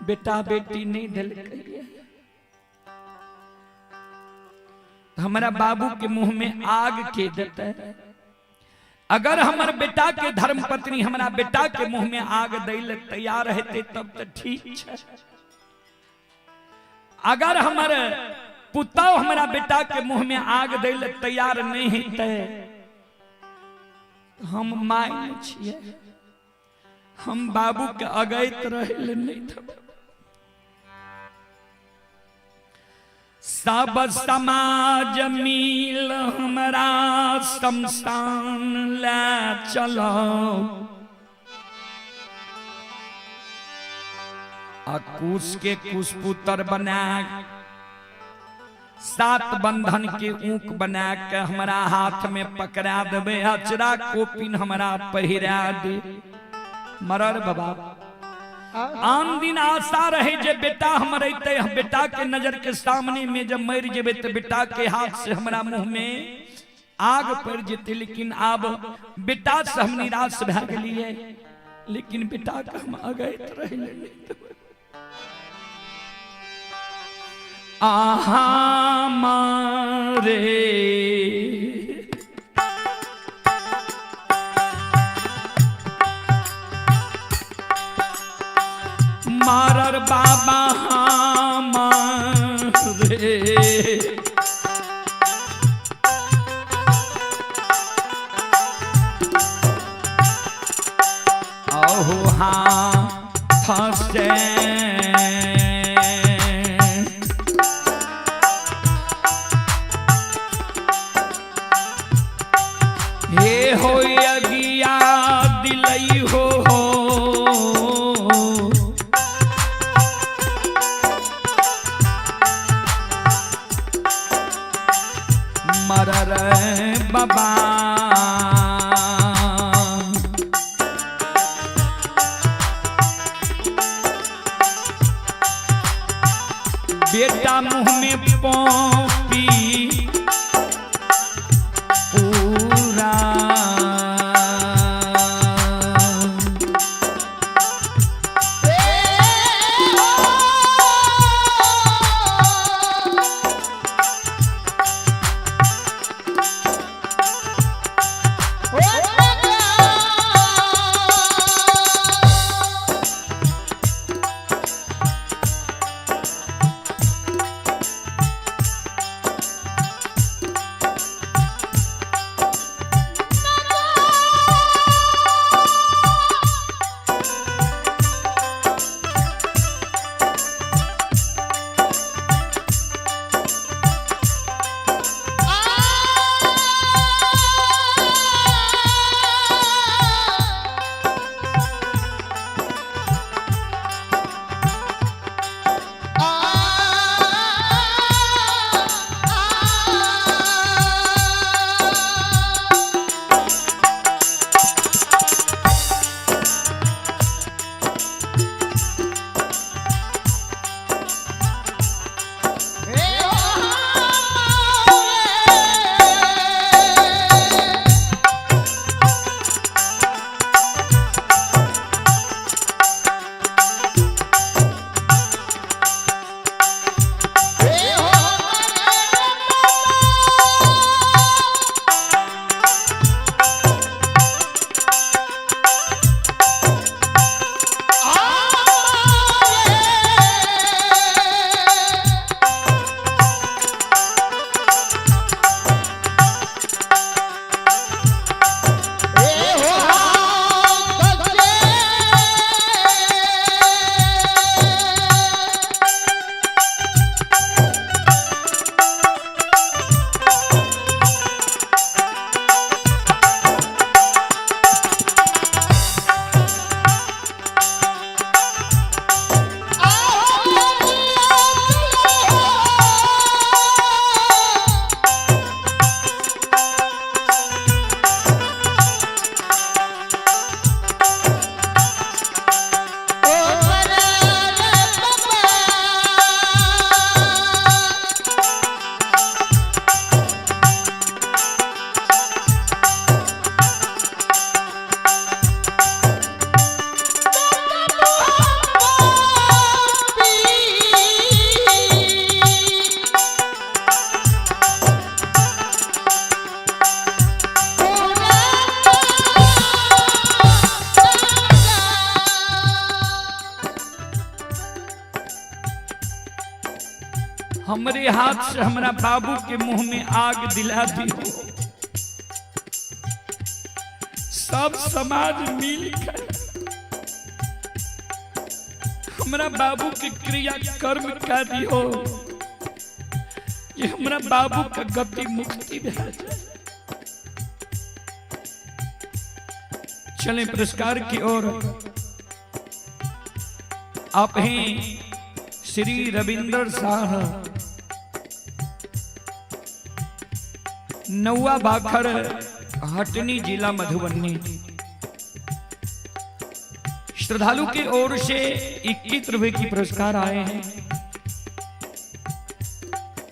बेटा बेटी नहीं दिलकै, हमरा बाबू के मुंह में आग के देते। अगर हमर बेटा के धर्म पत्नी हमरा बेटा के मुंह में आग दै तैयार हेतै तब तो ठीक है। अगर हमर पुतौ हमरा बेटा के मुंह में आग दै तैयार नहीं हेतै, हम my नहीं छियै, हम बाबू के अगैत रहे नहीं देबै। सब समाज मिल हमरा शमशान ले चलो आ कुश के कुशपुत्र बना सात बंधन के ऊक बना के हमरा हाथ में पकड़ा देवे, अचरा कोपिन हमरा पहिरा दे। मरर बाबा आन दिन आशा रहे जे बेटा हमर अइतै, बेटा के नजर के सामने में जब मर जेबै तो बेटा के हाथ से हमरा मुंह में आग पड़ जेतै, लेकिन आब बेटा से हम निराश भए गेलियै, लेकिन बेटा के हम अगैत रहले। आहा मारे मारर बाबा मारे अहो हाथ से हे हो अगिया दिलई हो मरर बाबा। बेटा मुंह में पौपी पूरा हमरे हाथ से हमरा बाबू के मुंह में आग दिला दियो। सब समाज मिल कर हमरा बाबू के क्रिया कर्म का दियो, ये हमरा बाबू का गति मुक्ति भे जाए। चलें पुरस्कार की ओर। आप हैं श्री रविंद्र शाह, नौवा बाखर, हटनी, जिला मधुबनी। श्रद्धालु की ओर से 21 रुपए की पुरस्कार आए हैं।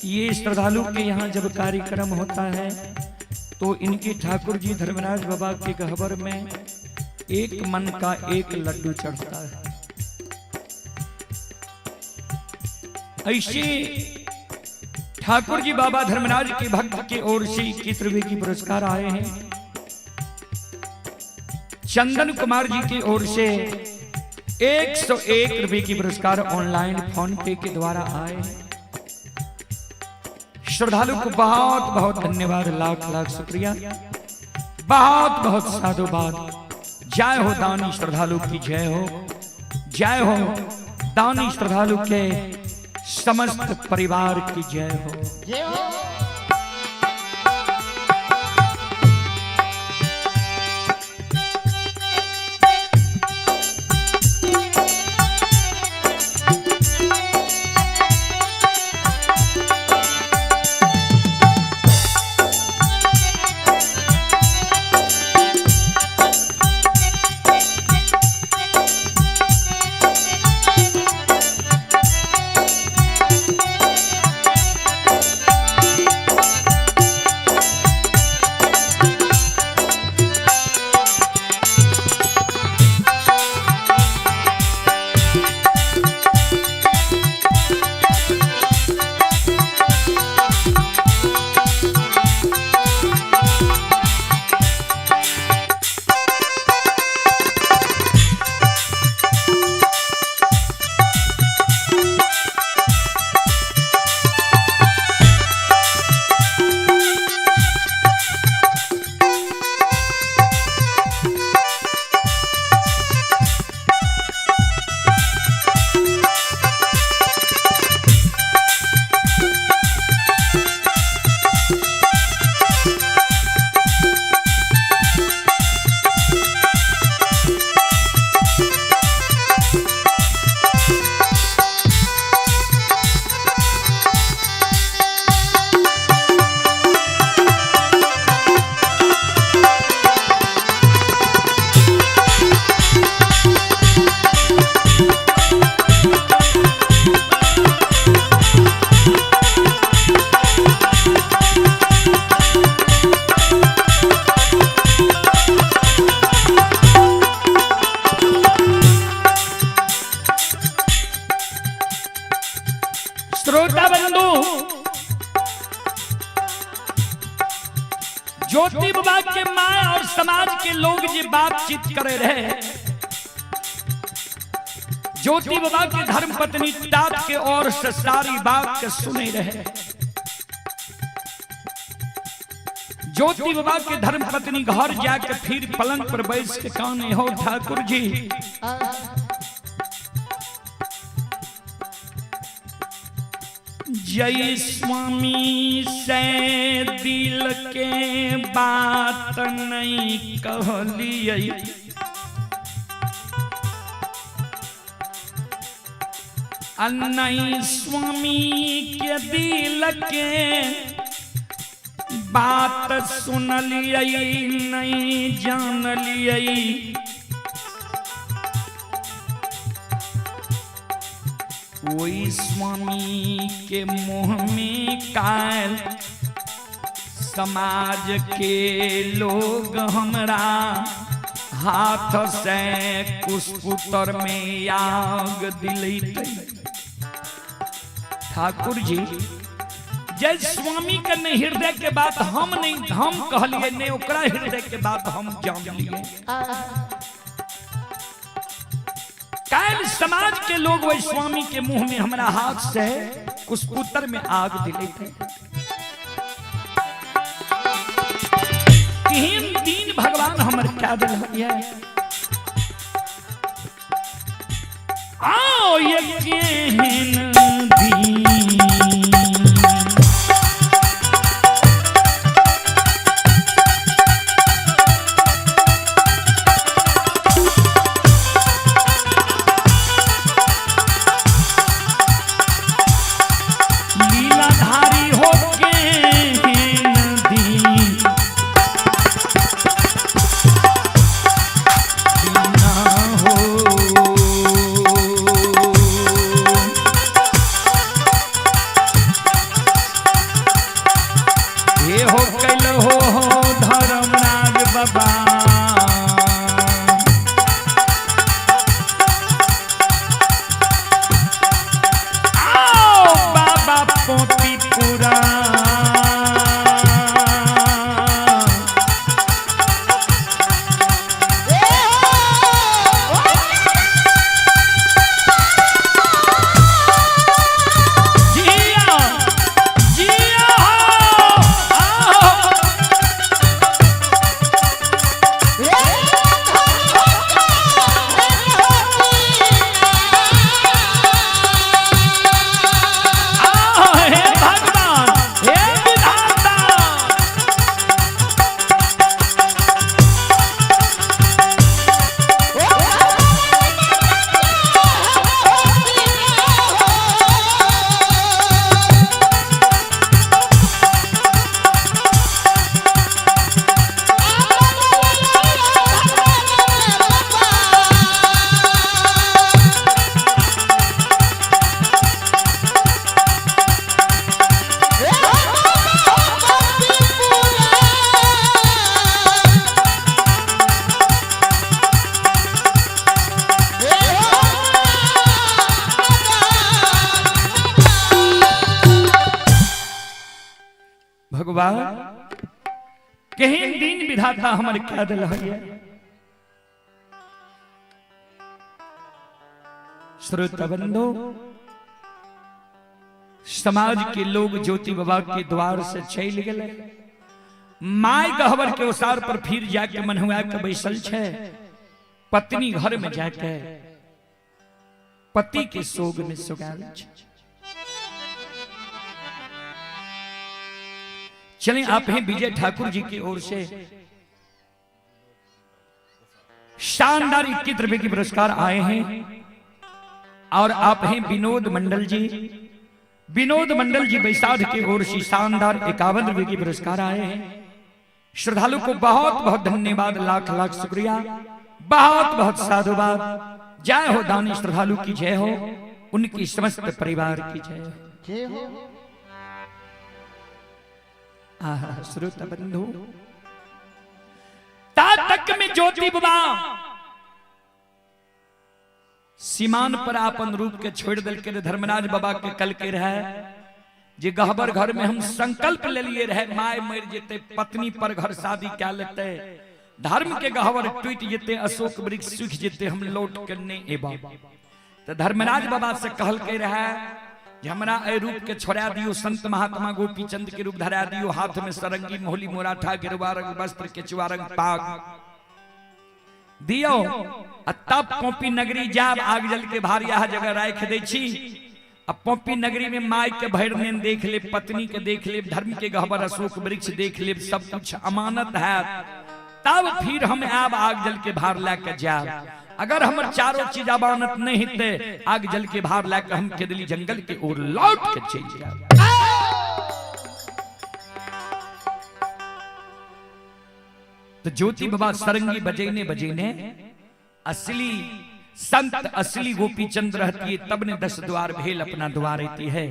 ये श्रद्धालु के यहाँ जब कार्यक्रम होता है तो इनके ठाकुर जी धर्मराज बाबा के गहबर में एक मन का एक लड्डू चढ़ता है। ऐसे ठाकुर जी बाबा धर्मराज के भक्त की ओर से 21 रुपए की पुरस्कार आए हैं। चंदन कुमार जी की ओर से 101 रुपए की पुरस्कार ऑनलाइन फोन पे के द्वारा आए हैं। श्रद्धालु को बहुत बहुत धन्यवाद, लाख लाख शुक्रिया, बहुत बहुत साधुवाद। जय हो दानी श्रद्धालु की जय हो, जय हो दानी श्रद्धालु के समस्त परिवार की जय हो। जय हो। श्रोता बंधु, ज्योति बाबा के मां और समाज के लोग जे बातचीत करे रहे, ज्योति बाबा के धर्म पत्नी तात के ओर से सारी बात के सुने रहे। ज्योति बाबा के धर्म पत्नी घर जाके फिर पलंग पर बैठ के काने हो ठाकुर जी, जय स्वामी से दिल के बात नहीं कहलिए, नहीं स्वामी के दिल के बात सुनलिए, नहीं जानलिए। वही स्वामी के मुँह में काल समाज के लोग हमरा हाथ से कुशपुतर में आग दिलैते। ठाकुर जी जय स्वामी के नहीं हृदय के बात हम नहीं हम कहलिए, नहीं ओकरा हृदय के बात हम जान लिए। काल समाज के लोग वही स्वामी के मुंह में हमरा हाथ से कुशपुत्र में आग दिले थे। केहन दिन भगवान हमर क्या दिल है। आओ ये केहन दिन लीलाधारी हो केहन दिन ना हो। ये हो कैल हो धर्मराज बाबा। आओ बाबा पोती पूरा। जिया जिया हो आओ। आओ हे भगवान हे विधाता। भगवान केहन दिन विधाता हमर क्या दिल है। श्रोता बंधु, समाज के लोग ज्योति बाबा के द्वार से चल गए। My गहबर के ओसार पर फिर जाके मनहुआ के बैसल छे। पत्नी घर में जाके पति के शोक में सुगाल छे। चलें आप हैं विजय ठाकुर जी की ओर से शानदार 21 रुपए के पुरस्कार आए हैं। और आप हैं विनोद मंडल जी, विनोद मंडल जी बैसाख की ओर से शानदार 51 रुपए के पुरस्कार आए हैं। श्रद्धालु को बहुत बहुत धन्यवाद, लाख लाख शुक्रिया, बहुत बहुत साधुवाद। जय हो दानी श्रद्धालु की जय हो, उनकी समस्त परिवार की जय हो। जय हो। आहा श्रोता बंधु, ता तक में ज्योति बाबा सीमान पर आपन रूप के छोड़ दल के धर्मराज बाबा के कल के रहे जे गहबर घर में हम संकल्प ले लिए रहे my मर जेते पत्नी पर घर शादी क्या लेते, धर्म के गहबर टूट जेते, अशोक वृक्ष सूख जेते, हम लौट के नहीं एबा। तो धर्मराज बाबा से कहल के रहे जे हमरा ए रूप के छोड़ा दियो, संत महात्मा गोपी चंद के रूप धरा दियो, हाथ में सरंगी मोहली मोराठा गेरुआ रंग वस्त्र केचुआ रंग पाग दियो, आ तब पोपी नगरी जाब आग जल के भारी आह जगह राख दै छी। आ पोपी नगरी में my के भरि नेन देख ले, पत्नी के देख ले, धर्म के गहबर अशोक वृक्ष देख ले, सब कुछ अमानत है, तब फिर हम आब आग जल के भार ला के जाब। अगर हमर चारों चीज अमानत नहीं हेतै, आग जल के भार ला के हम केदली जंगल के ओर लौट के चलि जाब। तो ज्योति बाबा सरंगी बजेने बजेने असली संत असली गोपी चंद रहती है, तब ने 10 द्वार भेल अपना द्वार रहती है।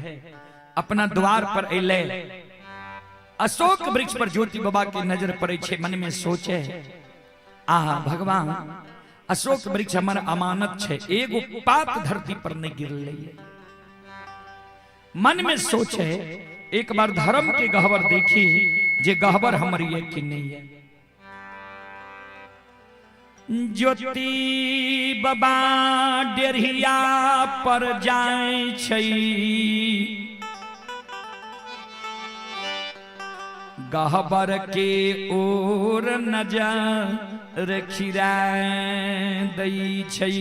अपना द्वार पर अले अशोक वृक्ष पर ज्योति बाबा के नजर पड़े छे, मन में सोचे आहा भगवान अशोक वृक्ष हमर अमानत छे, एगो पात धरती पर नहीं गिरले। मन में सोचे एक बार धर्म के गहबर देखी जे गहबर हमर ये कि नहीं है। ज्योति बाबा डेढ़िया पर जाय छै, गहबर के ओर नजर खिरा दै छै।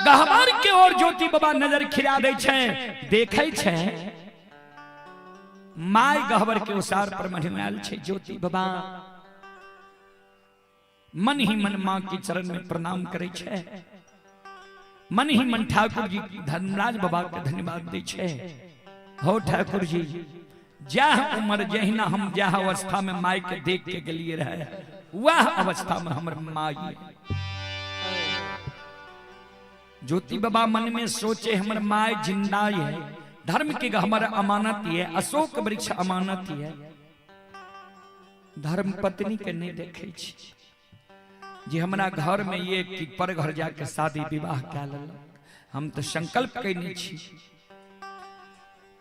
गहबर के ओर ज्योति बाबा नजर खिरा दै छै, देखै छै my गहबर के ओसार पर मढ़िमायल छै। ज्योति बाबा मन ही मन माँ के चरण में प्रणाम करै छै, मन ही मन ठाकुर जी धर्मराज बाबा के धन्यवाद दै छै। हो ठाकुर जी, जह उम्र जहिना हम जह अवस्था में माय के देख के गेलिए रहे, वह अवस्था में हमर माय। ज्योति बाबा मन में सोचे हमर my जिंदा है, धर्म के हमर अमानत है, अशोक वृक्ष अमानत है, धर्म पत्नी के नहीं देखे छी जे हमरा घर में ये कि पर घर जाके शादी विवाह कए लेलक, हम तो संकल्प कैने छी,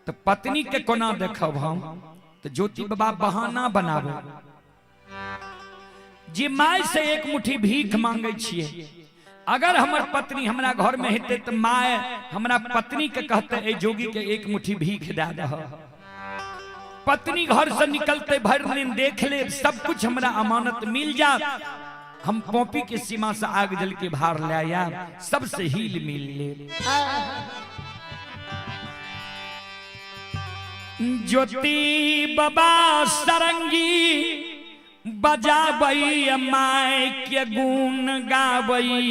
तो पत्नी के कोना देखब हम। तो ज्योति बाबा बहाना बनावे जे my से एक मुट्ठी भीख मांगे छिए, अगर हमर पत्नी हमरा घर में हेतै तो my हमरा पत्नी के कहते ए जोगी के एक मुट्ठी भीख दे दह। पत्नी घर से निकलते भर दिन देख ले सब कुछ हमरा अमानत मिल जात, हम पॉपी के सीमा से आग जल के भार ले आया, सबसे हील मिल ले। ज्योति बाबा सरंगी बजाबई my के गुण गाबई,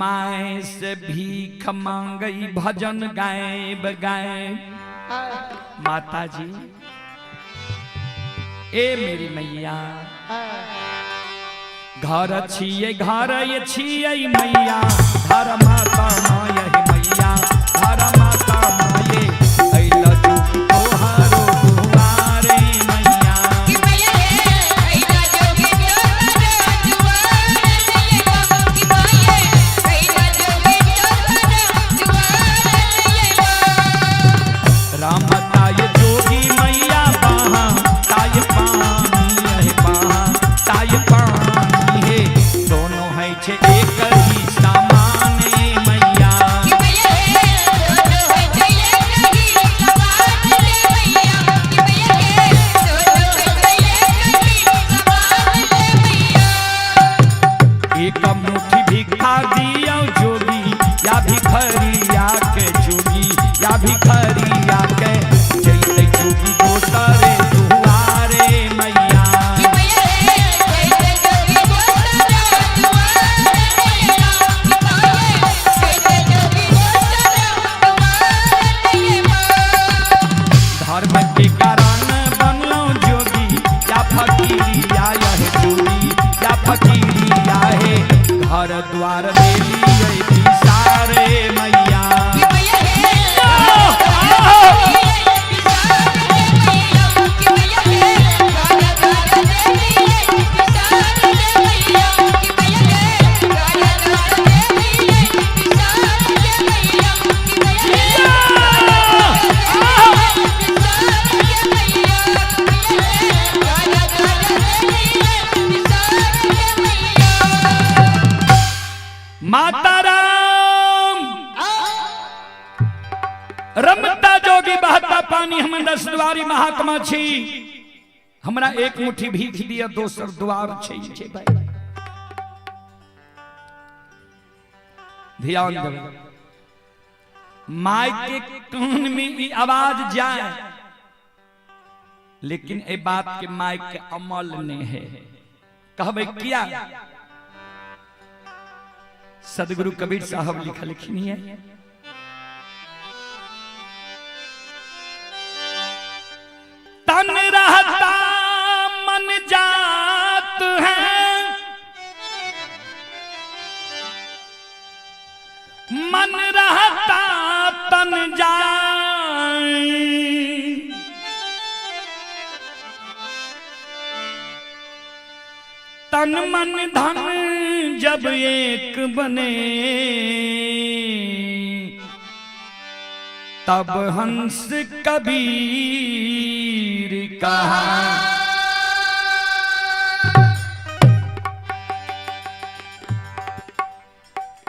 my से भीख मांगई भजन गायब गाय। माता जी ए मेरी मैया, घर छिए घर ये छिए मैया, घर माता माय मैया, घर माता माये अइल तोहारो दुआरे मैया। कि मैया रे अइला जोगी तोहरो दुआरे मैया, कि माये अइला जोगी तोहरो दुआरे मैया। राम ताय जोगी मैया बाहा ताय पानी है बाहा ताय पानी है, दोनों है छे एक ही समान मैया। कि मैया रे दोनों है छे एक ही समान मैया, कि मैया रे दोनों है छे एक ही समान मैया। एक मुट्ठी भिखा दियो जोगी या भिखरिया के जोगी या भिखरिया के जैते जोगी दोसरे दुआरे मैया। कि मैया रे जैते जोगी दोसरा दुआरे मैया, कि माये जैते जोगी दोसरा दुआरे मैया। धर्म के कारण बनलो जोगी या फकीरिया यह जोगी या फकीरिया है, घर द्वार देलिए बिसारे मैया। कि मैया रे कि मैया रे घर द्वार देलिए बिसारे मैया, कि मैया रे घर द्वार देलिए बिसारे मैया, कि मैया रे बिसारे मैया, घर द्वार देलिए बिसारे मैया। माता राम रमता जोगी बहता पानी, हम दस द्वारी महात्मा छी, हमरा एक मुट्ठी भीख दिया दोसर द्वार छै छै भाई। ध्यान देबै, my के कान में ई आवाज जाए, लेकिन ए बात के my के अमल नहीं है। कहबै किया? सदगुरु कबीर साहब लिखलखिन है, तन रहता मन जात है, मन रहता तन जाए, तन मन धन जब एक बने, तब हंस कबीर कहा।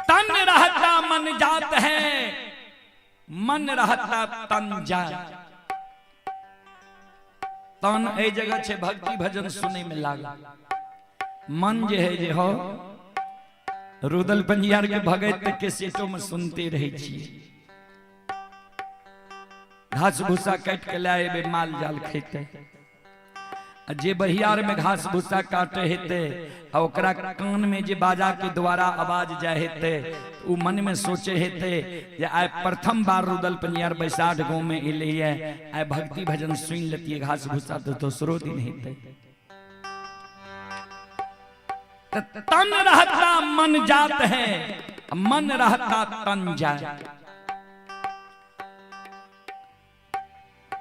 तन रहता मन जात है, मन रहता तन जात। तन ए जगह छे भक्ति भजन सुने में लागल, मन जे है जे हो रुदल पंजियार के भगत के सेटो में सुनते रहे छिए। घास भूसा काट के लाए बे माल जाल खेते, जे बहियार में घास भूसा काटे हेते आ ओकरा कान में जे बाजा के द्वारा आवाज जाए हेते, उ मन में सोचे हेते जे आइ प्रथम बार रुदल पंजियार बैसाठ गांव में एलै है, आइ भक्ति भजन सुन लेतिए घास भूसा तो दोसरो दिन हेते। तन रहता मन जात है, मन रहता तन जाए।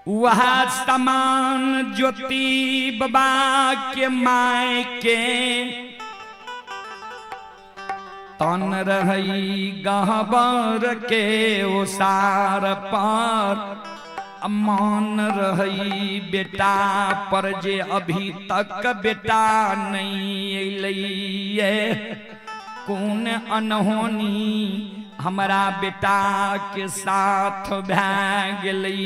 वह समान ज्योति बाबा के my के तन रही गहबर के ओसार पर, मन रही बेटा पर जे अभी तक बेटा नहीं अयलैये, कौन अनहोनी हमरा बेटा के साथ भए गेलै।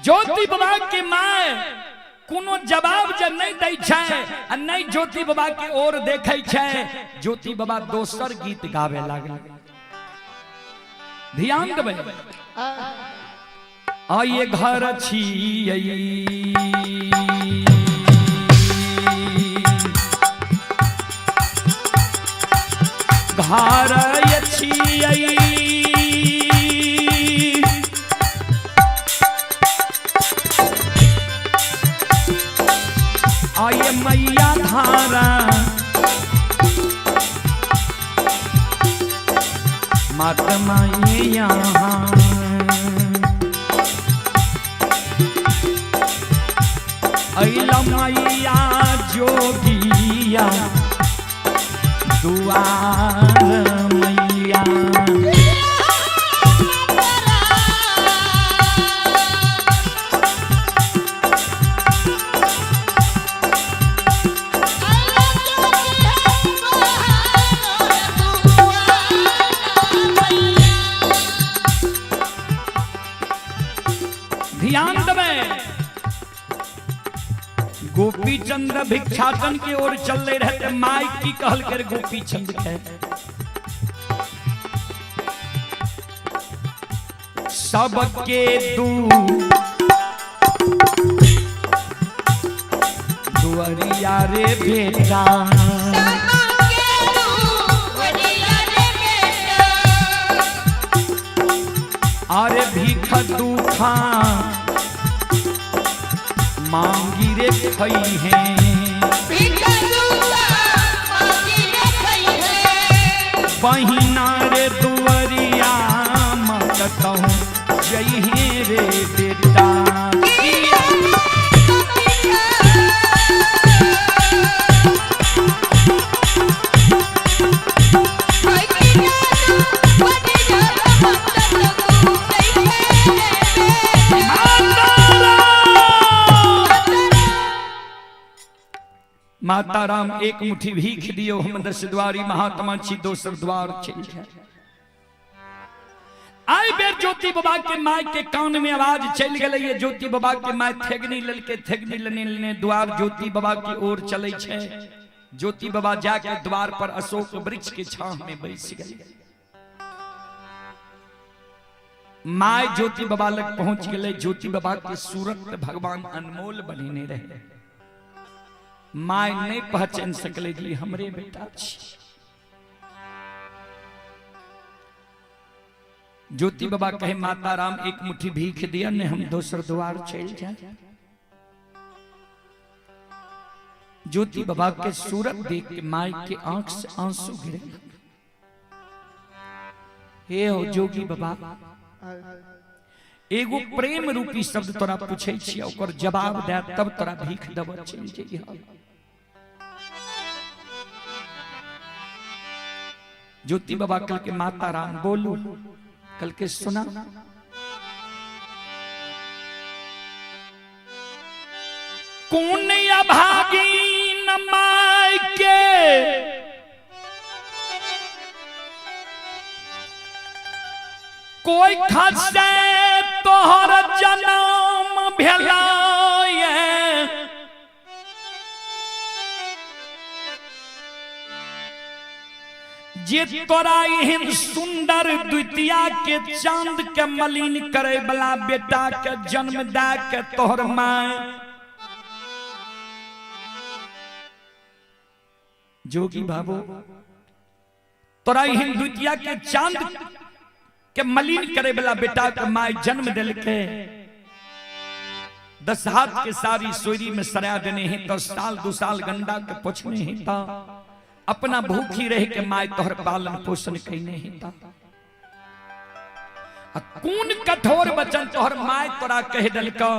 ज्योति बाबा के my कोनो जवाब जब नहीं दै छै आ नहीं ज्योति बाबा के ओर देखै छै, ज्योति बाबा दोसर गीत गावे लागल। ध्यान देबै, आइए घर छियै घर छियै, आइए मैया धारा मात माये यहाँ, अइला मैया जोगिया दुआर मैया। ध्यान देबै, गोपी चंद्र भिक्षाटन की ओर चल रहे my की कहल कर गोपी चंद्र के सबके दू दुआरिया रे बेटा, अरे भीख दुखा मांगी रे खई है, बहिना रे दुआरिया मत कहूँ जइहे रे बेटा। माता राम एक मुट्ठी भीख दियो, हम दस द्वारी महात्मा छी दोसर द्वार चल जाए। आई बेर ज्योति बाबा के my के कान में आवाज चल गई, ज्योति बाबा के my थेगनी ललके थेगनी लेने लेने द्वार ज्योति बाबा की ओर चले छे। ज्योति बाबा जाके द्वार पर अशोक वृक्ष के छांव में बैस गए। My ज्योति बाबा लग पहुंच गए। ज्योति बाबा के सूरत भगवान अनमोल बनेने रहे। My नहीं पहचान सकले जी हमरे बेटा छी। ज्योति बाबा कहे माता राम एक मुट्ठी भीख दिया ने हम दोसर द्वार चल जाए। ज्योति बाबा के सूरत देख के my के आंख से आंसू गिरे। हे हो जोगी बाबा, एगो प्रेम रूपी शब्द तोरा पूछे छियै, ओकर जवाब दे तब तोरा भीख देब, चलि जइह। ज्योति बाबा कल के माता राम बोलू, कल के सुना। कौन अभागी न my के कोई खसे तोहर जन्म भेला, जे तोरा एहन सुंदर द्वितीया के चांद के मलिन करे वाला बेटा के जन्म दे के तोहर माय। जोगी बाबू, तोरा एहन द्वितीया के चांद के मलिन करे वाला बेटा के my जन्म दिलके, 10 हाथ के सारी सोयरी में सरा देने ही तो साल 2 साल गंडा के पोछने ही ता, अपना भूखी रह के my तोहर पालन पोषण कईने ही ता। आ कौन कठोर वचन तोहर my तोरा कह दिलका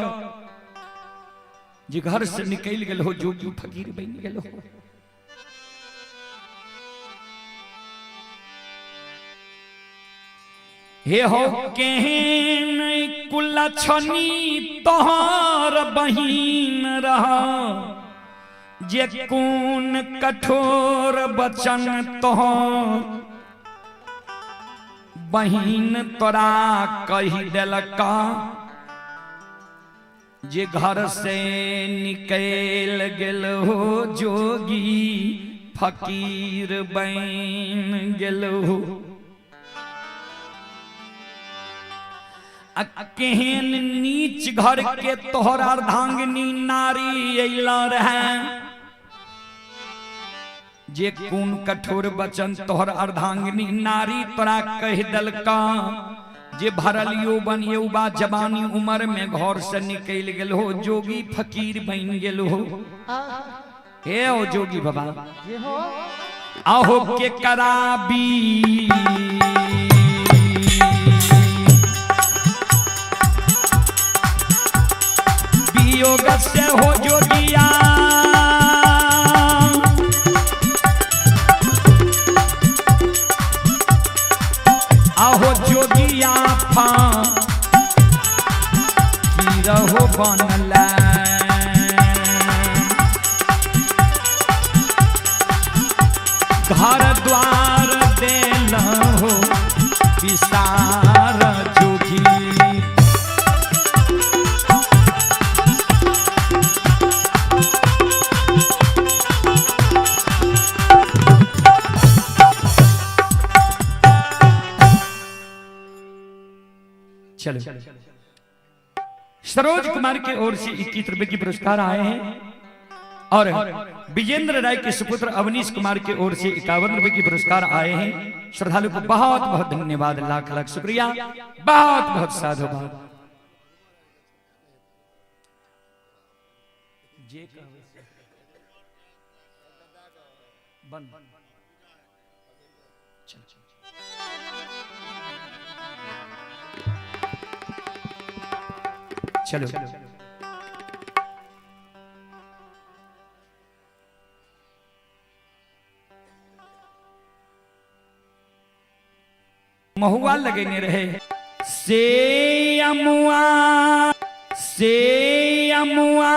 जे घर से निकल गेल हो, जोगी फकीर बन गेल हो। हे हो केहन कुलछनी तोहर बहिन रहा, जे कौन कठोर वचन तोहर बहिन तोरा कही दिलका, जे घर से निकल गेल हो जोगी फकीर बन गेल हो। केहन नीच घर के तोहर अर्धांगिनी नारी अइला रहे, जे कोन कठोर वचन तोहर अर्धांगिनी नारी तोरा कह दिलका, जे भरल यौवन युवा जवानी उम्र में घर से निकल गेल हो, जोगी फकीर बन गेल हो। हे ओ जोगी बाबा, आहो के कराबी वियोग से हो जोगिया, आहो जोगिया फा की रहो बनला, घर द्वार देल हो विसार जोगी। चलो, सरोज कुमार की ओर से 21 रुपए की पुरस्कार आए हैं और विजेंद्र राय के सुपुत्र अवनीश कुमार की ओर से 51 रुपए की पुरस्कार आए हैं। श्रद्धालु को बहुत बहुत धन्यवाद, लाख लाख शुक्रिया, बहुत बहुत साधुवाद। चलो, महुआ लगेने रहे से अमुआ, से अमुआ